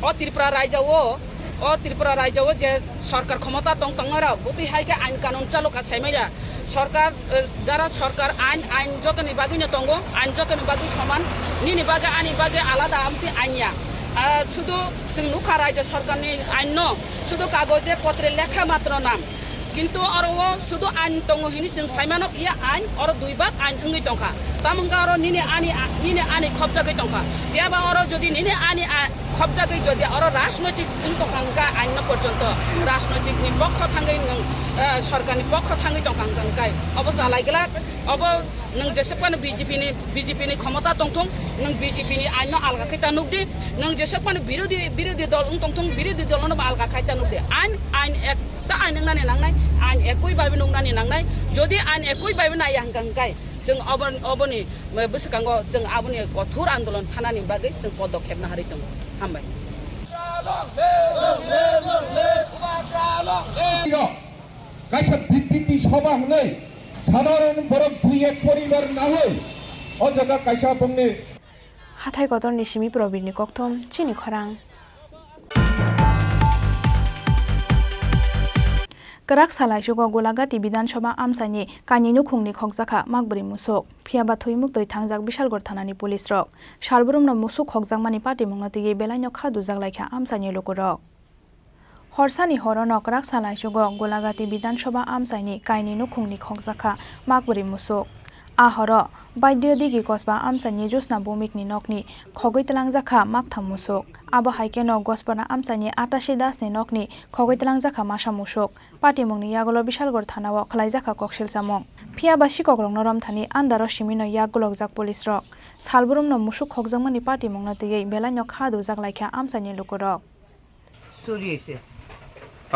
o Tripura raijao, o Tripura raijao je sorkar khomota tong tongnai rok bwtwi hai khe ain kanun chalo kha saimaya. Sorkar, eh, jara sorkar ain, ain jotoni bagwi no tongo, ain jotoni bagwi soman, nini bagwi ani bagwi alada amtwi ain ya. Ah, sudu chwng nukha raijyo sorkarni ain no, sudu kagoje potre lekha matro nam. Kintu oro o sudu ain tongo hini chwng saimano, phiya ain oro dui bak ain wngwi tongkha. Tamo wngkha oro nini ani, nini ani khopjagwi tongkha. Phiya ba oro jodi nini ani a-, khopjagwi jodi oro rajnoitik wng tongkha hwnkha ain no porjonto rajnoitik ni pokho thangwi nwng, eh, sorkar ni pokho thangwi tongkha hwnkha hwnkhe obo chalai glak. Obo nwng jeswk phano B J P ni, B J P ni khomota tongthung, nwng B J P ni ain no alga khai ta nukdi, nwng jeswk phano birodhi, birodhi dol wng tongthung, birodhi dol no alga khai ta nukdi. Ain, ain ek ta ain wngnani nangnai, ain ekoi bai nuknani nangnai. Jodi ain ekoi bai naiya hwnkha hwnkhe chwng obo, oboni bwskango chwng aboni kothor andolon thanani bagwi chwng podokhep naharwi tongo. Hambai. Kaisa B P T sabha hwnwi sadharon borok dui ek poribar nahoi o jaga kaisa bongni. Hathai kotorni simi Probirni kokthom chini khorang. Kwrak salaichugo Golagati Bidhan Sabha amchaini kainwi nukhungni khokjakha makbwrwi musuk. Phiya ba thwimuktwi thangjak Bishalgarh thanani police rok. Salbrumno musuk khokjakmani patimungno twiwi belaino kha dujak laikha amchaini lukurok. Horsani horono kwrak salaichugo Golagati Bidhan Sabha amchaini kainwi nukhungni khokjakha makbwrwi musuk. A horo Baidya Digi Kosba amchaini Josna Bhumikni nokni khogwi twlangjakha maktham musuk. Abo hai kheno Gospana amchaini Atashi Dasni nokni khogwi twlangjakha masa musuk. Patimungni yagulo Bishalgarh thanao khwlaijakha koksilchamung. Phiya ba sikokrokno romthani andaro simino yak gulokjak police rok. Salbrumno musuk khokjakmani patimungno twiwi belaino kha dujak laikha amchaini lukurok. চুরি হয়েছে।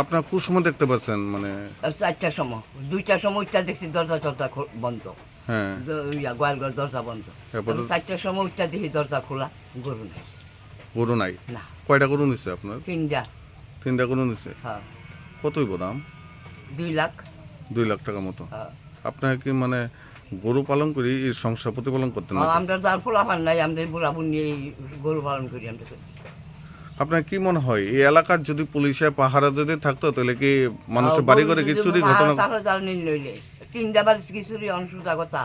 আপনারা কোন সময় দেখতে পাচ্ছেন, মানে? আর চারটার সময়, দুইটার সময় উঠটা দেখছি দরজা টরজা খো-, বন্ধ। হ্যাঁ। দ-, ইয়া, গোয়ালঘর দরজা বন্ধ। এরপর তো আর চারটার সময় উঠটা দেখি দরজা খোলা, গরু নাই। গরু নাই? না। কয়টা গরু নিছে আপনার? তিনটা। তিনটা গরু নিছে? হ্যাঁ। কত হইব দাম? দুই লাখ। দুই লাখ টাকা মতো? হ্যাঁ। আপনারা কি, মানে, গরু পালন করে এই সংসার প্রতিপালন করতেন হ্যাঁ, নাকি? আমরা তো আর পোলাপান নাই, আমরা বুড়া বুড়ি নিয়ে এই গরু পালন করি আমরা তো। আপনার কি মনে হয়, এই এলাকার যদি পুলিশে পাহারা যদি থাকতো, তাহলে কি মানুষের হ্যাঁ, বাড়ি ঘরে কি যদি চুরি পাহারা ঘটনা থাকলে তাহলে নীল নইলে। তিনটা বাড়ি কি চুরি অন সুজা কথা,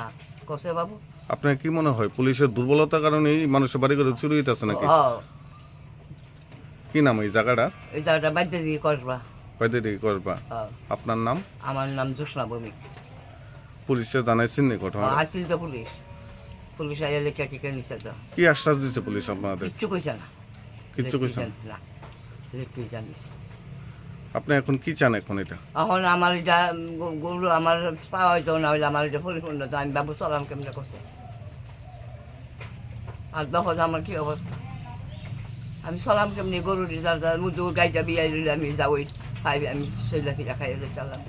কসে বাবু? আপনার কি মনে হয়, পুলিশের দুর্বলতার কারণে এই মানুষের বাড়ি ঘরে চুরি হইতেছে নাকি? হ্যাঁ। কি নাম এই জায়গাটার? এই জায়গাটা বাইদ্যদিঘি কসবা। বাইদ্যদিঘি কসবা। হ্যাঁ। আপনার নাম? আমার নাম জোসনা ভৌমিক। পুলিশে জানাইছেন নি ঘটনা? হ্যাঁ, আসছিল তো পুলিশ। পুলিশ আইয়া লেখা টিকা নিছে তো। কি আশ্বাস দিছে পুলিশ আপনাদের? কিচ্ছু কইছে না। কিচ্ছু কইছে না? লেখা না। লেখা জানিস। আপনি এখন কি চান এখন এটা? এখন আমার এটা, উম, গ-, গরু আমার পাওয়া হইতো না হইলে আমার এটা পরিপূর্ণ তো আমি বাবু চলাম কেমনে করছে? আর দখল আমার কি অবস্থা? আমি চলাম কেমনে গরু রে, যার যার মধ্যে গাইটা বিয়াই রইলে আমি যাওই, খাই আমি চইলা ফিরা খাই যে চালাম।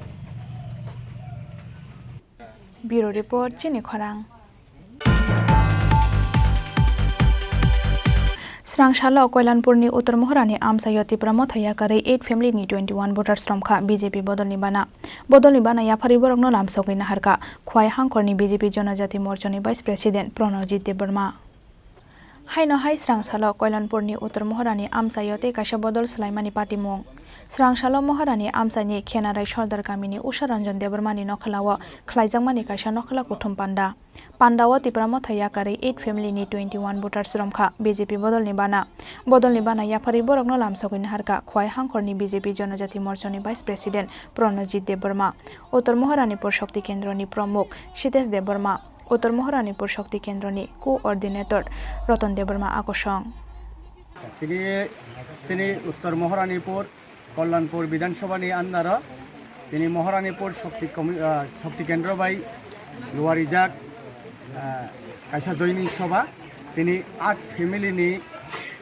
Bureau Report, chini khorang. Srang salo Koilanpurni Uttor Mohorani amchaio Tipra Motha yakarwi eight family ni twenty one voters romkha B J P bodolni bana. Bodolni bana yapharwi borokno lamsogwi naharkha Khwai Hangkhorni B J P Jonojati Morchani Vice President Pranojit Debbarma. Haino hai srang salo Koilanpurni Uttor Mohorani amchaio tei kaisa bodol swlaimani patimung. Srangsalo Moharani amchaini Khenarai Sordar kamini Usha Ranjan Debbarmani nokhelao khlaijakmani kaisa nokhla kuthum panda. Pandao Tipra Motha yakarwi eight family ni twenty one voters romkha B J P bodolni bana. Bodolni bana yapharwi borokno lamsogwi naharkha Khwai Hangkhorni B J P Jonojati Morchani Vice President Pranojit Debbarma, Uttor Moharanipur Shakti Kendroni Pramukh Sitesh Debbarma, Uttor Moharanipur Shakti Kendroni Coordinator Ratan Debbarma Akosong. Tini, tini Uttor Moharanipur Kalyanpur Bidhan Sabha ni under o tini Moharanipur Shakti Komi-, ah, Shakti Kendra bai luarijak, ah, kaisa joining sabha. Tini aat family ni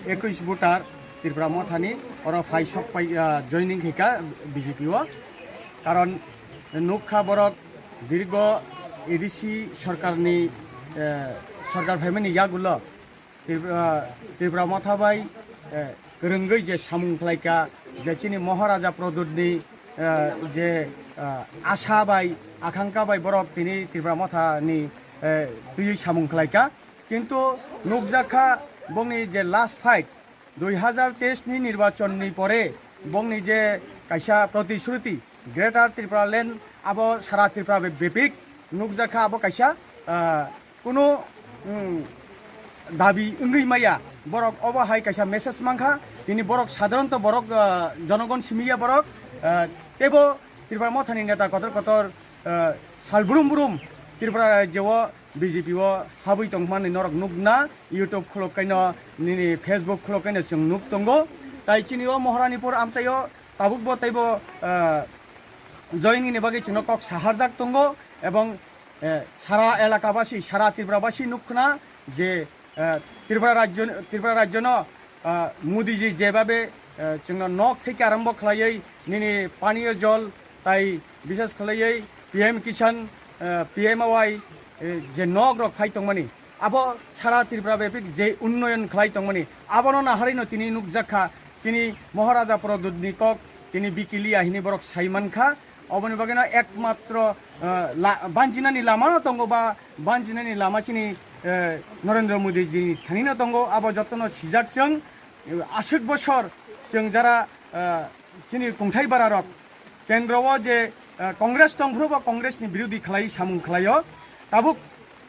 ekush voter Tripura Motha ni oro phai sok pai, ah, joining khaika B J P o. Karon nukha borok dirgo A D C sarkar ni, eh, sarkar phaimani yagulo Tripura, Tripura Motha bai, eh, kwrwngwi je samung khlaika, je chini Maharaja Pradyut ni, eh, je, eh, asa bai, akhankha bai borok tini Tripura Motha ni, eh, twiwi samung khlaika. Kintu nukjakha bongni je last fight, dui hazar teis ni nirbachon ni pore bongni je kaisa protishruti, Greater Tripura Land abo sara Tripura be-, bepik nukjakha abo kaisa, ah, kunu, mm, dabi wngwi maya. Borok obo hai kaisa message mankha, tini borok sadharanto borok, ah, jonogon simiya borok, ah, teibo Tripura Mothani neta kotor kotor, ah, sal brum brum Tripura rajyo o B J P o habwi tongmani norok nukna, YouTube khulok kaino, nini Facebook khulok kaino chwng nuk tongo. Tai chini o Moharanipur amchaio tabukbo teibo, ah, joining ni bagwi chwngno kok saharjak tongo, ebong, eh, sara elakabasi, sara Tripurabasi nukkhna je, eh, Tripura rajyo, Tripura rajyono, ah, Modiji jebabe, eh, chwngno nok theke arombo khlaiwi nini paniyo jol tai bishes khlaiwi P M Kisan, eh, P M A Y, eh, je nok rok phai tongmani, abo sara Tripura bepik je unnoyon khlai tongmani, abono naharino tini nukjakha chini Maharaja Pradyutni kok tini bikiliya hini borok sai mankha. Oboni bagwino ekmatro, eh, la-, banjinani lamano tongo ba banjinani lama chini, eh, Narendra Modi jini thanino tongo, abo jotono sijak chwng, eh, aswk bosor chwng jara, eh, chini kungthai bararok kendro o je, eh, Congress tongphuru bo Congress ni birodhi khlai samung khlaio, tabuk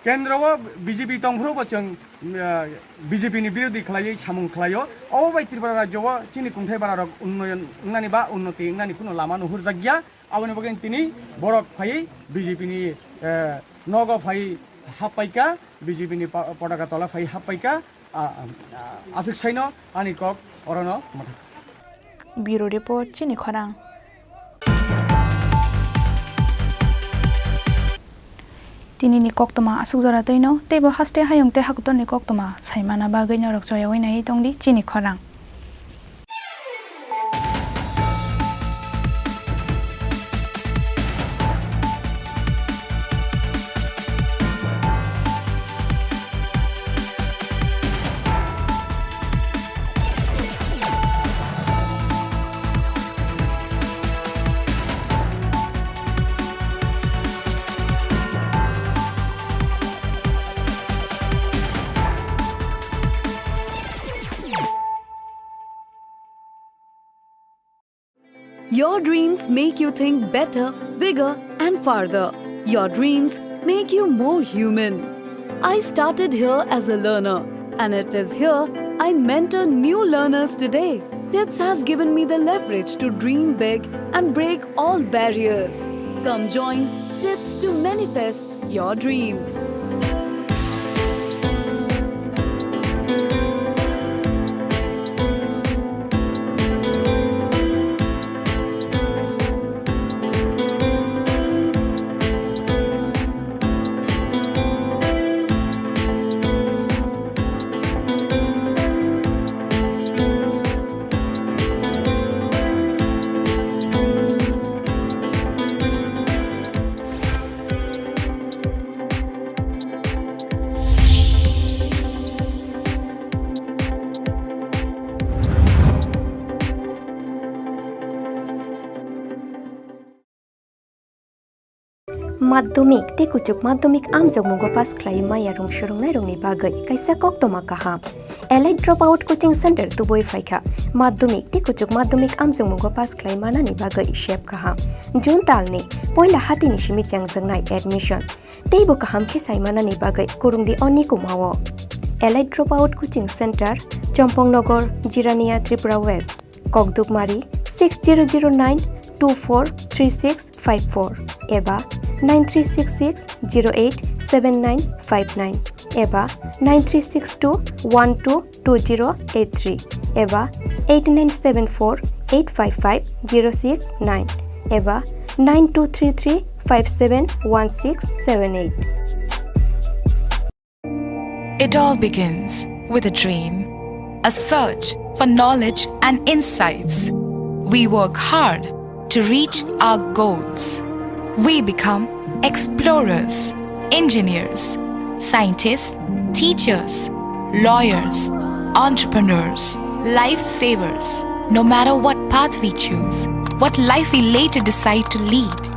kendro o B J P tongphuru bo chwng, eh, B J P ni birodhi khlaiwi samung khlaio. Obo bai Tripura rajyo o chini kungthai bararok unnoyon wngnani ba unnoti wngnani kuno lama nuhurjakya. Aboni bagwi tini borok phaiwi B J P ni, eh, nogo phai happaikha, B J P ni pa-, potaka tola phai happaikha. A, a, a, aswk saino ani kok orono mwthang. Bureau Report, Chini Khorang. Tinini koktwma aswk jora twino, teibo haste hayung tei hakotorni koktwma saimana bagwi norok choyaui naiwi tongdi Chini Khorang. Your dreams make you think better, bigger, and farther. Your dreams make you more human. I started here as a learner, and it is here I mentor new learners today. Tips has given me the leverage to dream big and break all barriers. Come join Tips to manifest your dreams. Madhyamik tei kuchuk madhyamik amjokmungo pass khlai maya rung swrwngnairokni bagwi kaisa koktwma kaham. Elite Dropout Coaching Center tubui phaikha. Madhyamik tei kuchuk madhyamik amjokmungo pass khlai manani bagwi sep kaham. June talni poila hatini simi chengjaknai admission. Teibo kaham khe sai manani bagwi kurungdi o nikumao. Elite Dropout Coaching Center, Chompong Nogor, Jirania, Tripura West. Kokdukmari six zero zero nine two four three six five four eba nine three six six zero eight seven nine five nine eba nine three six two one two two zero eight three eba eight nine seven four eight five five zero six nine eba nine two three three five seven one six seven eight. It all begins with a dream, a search for knowledge and insights. We work hard to reach our goals. We become explorers, engineers, scientists, teachers, lawyers, entrepreneurs, lifesavers. No matter what path we choose, what life we later decide to lead,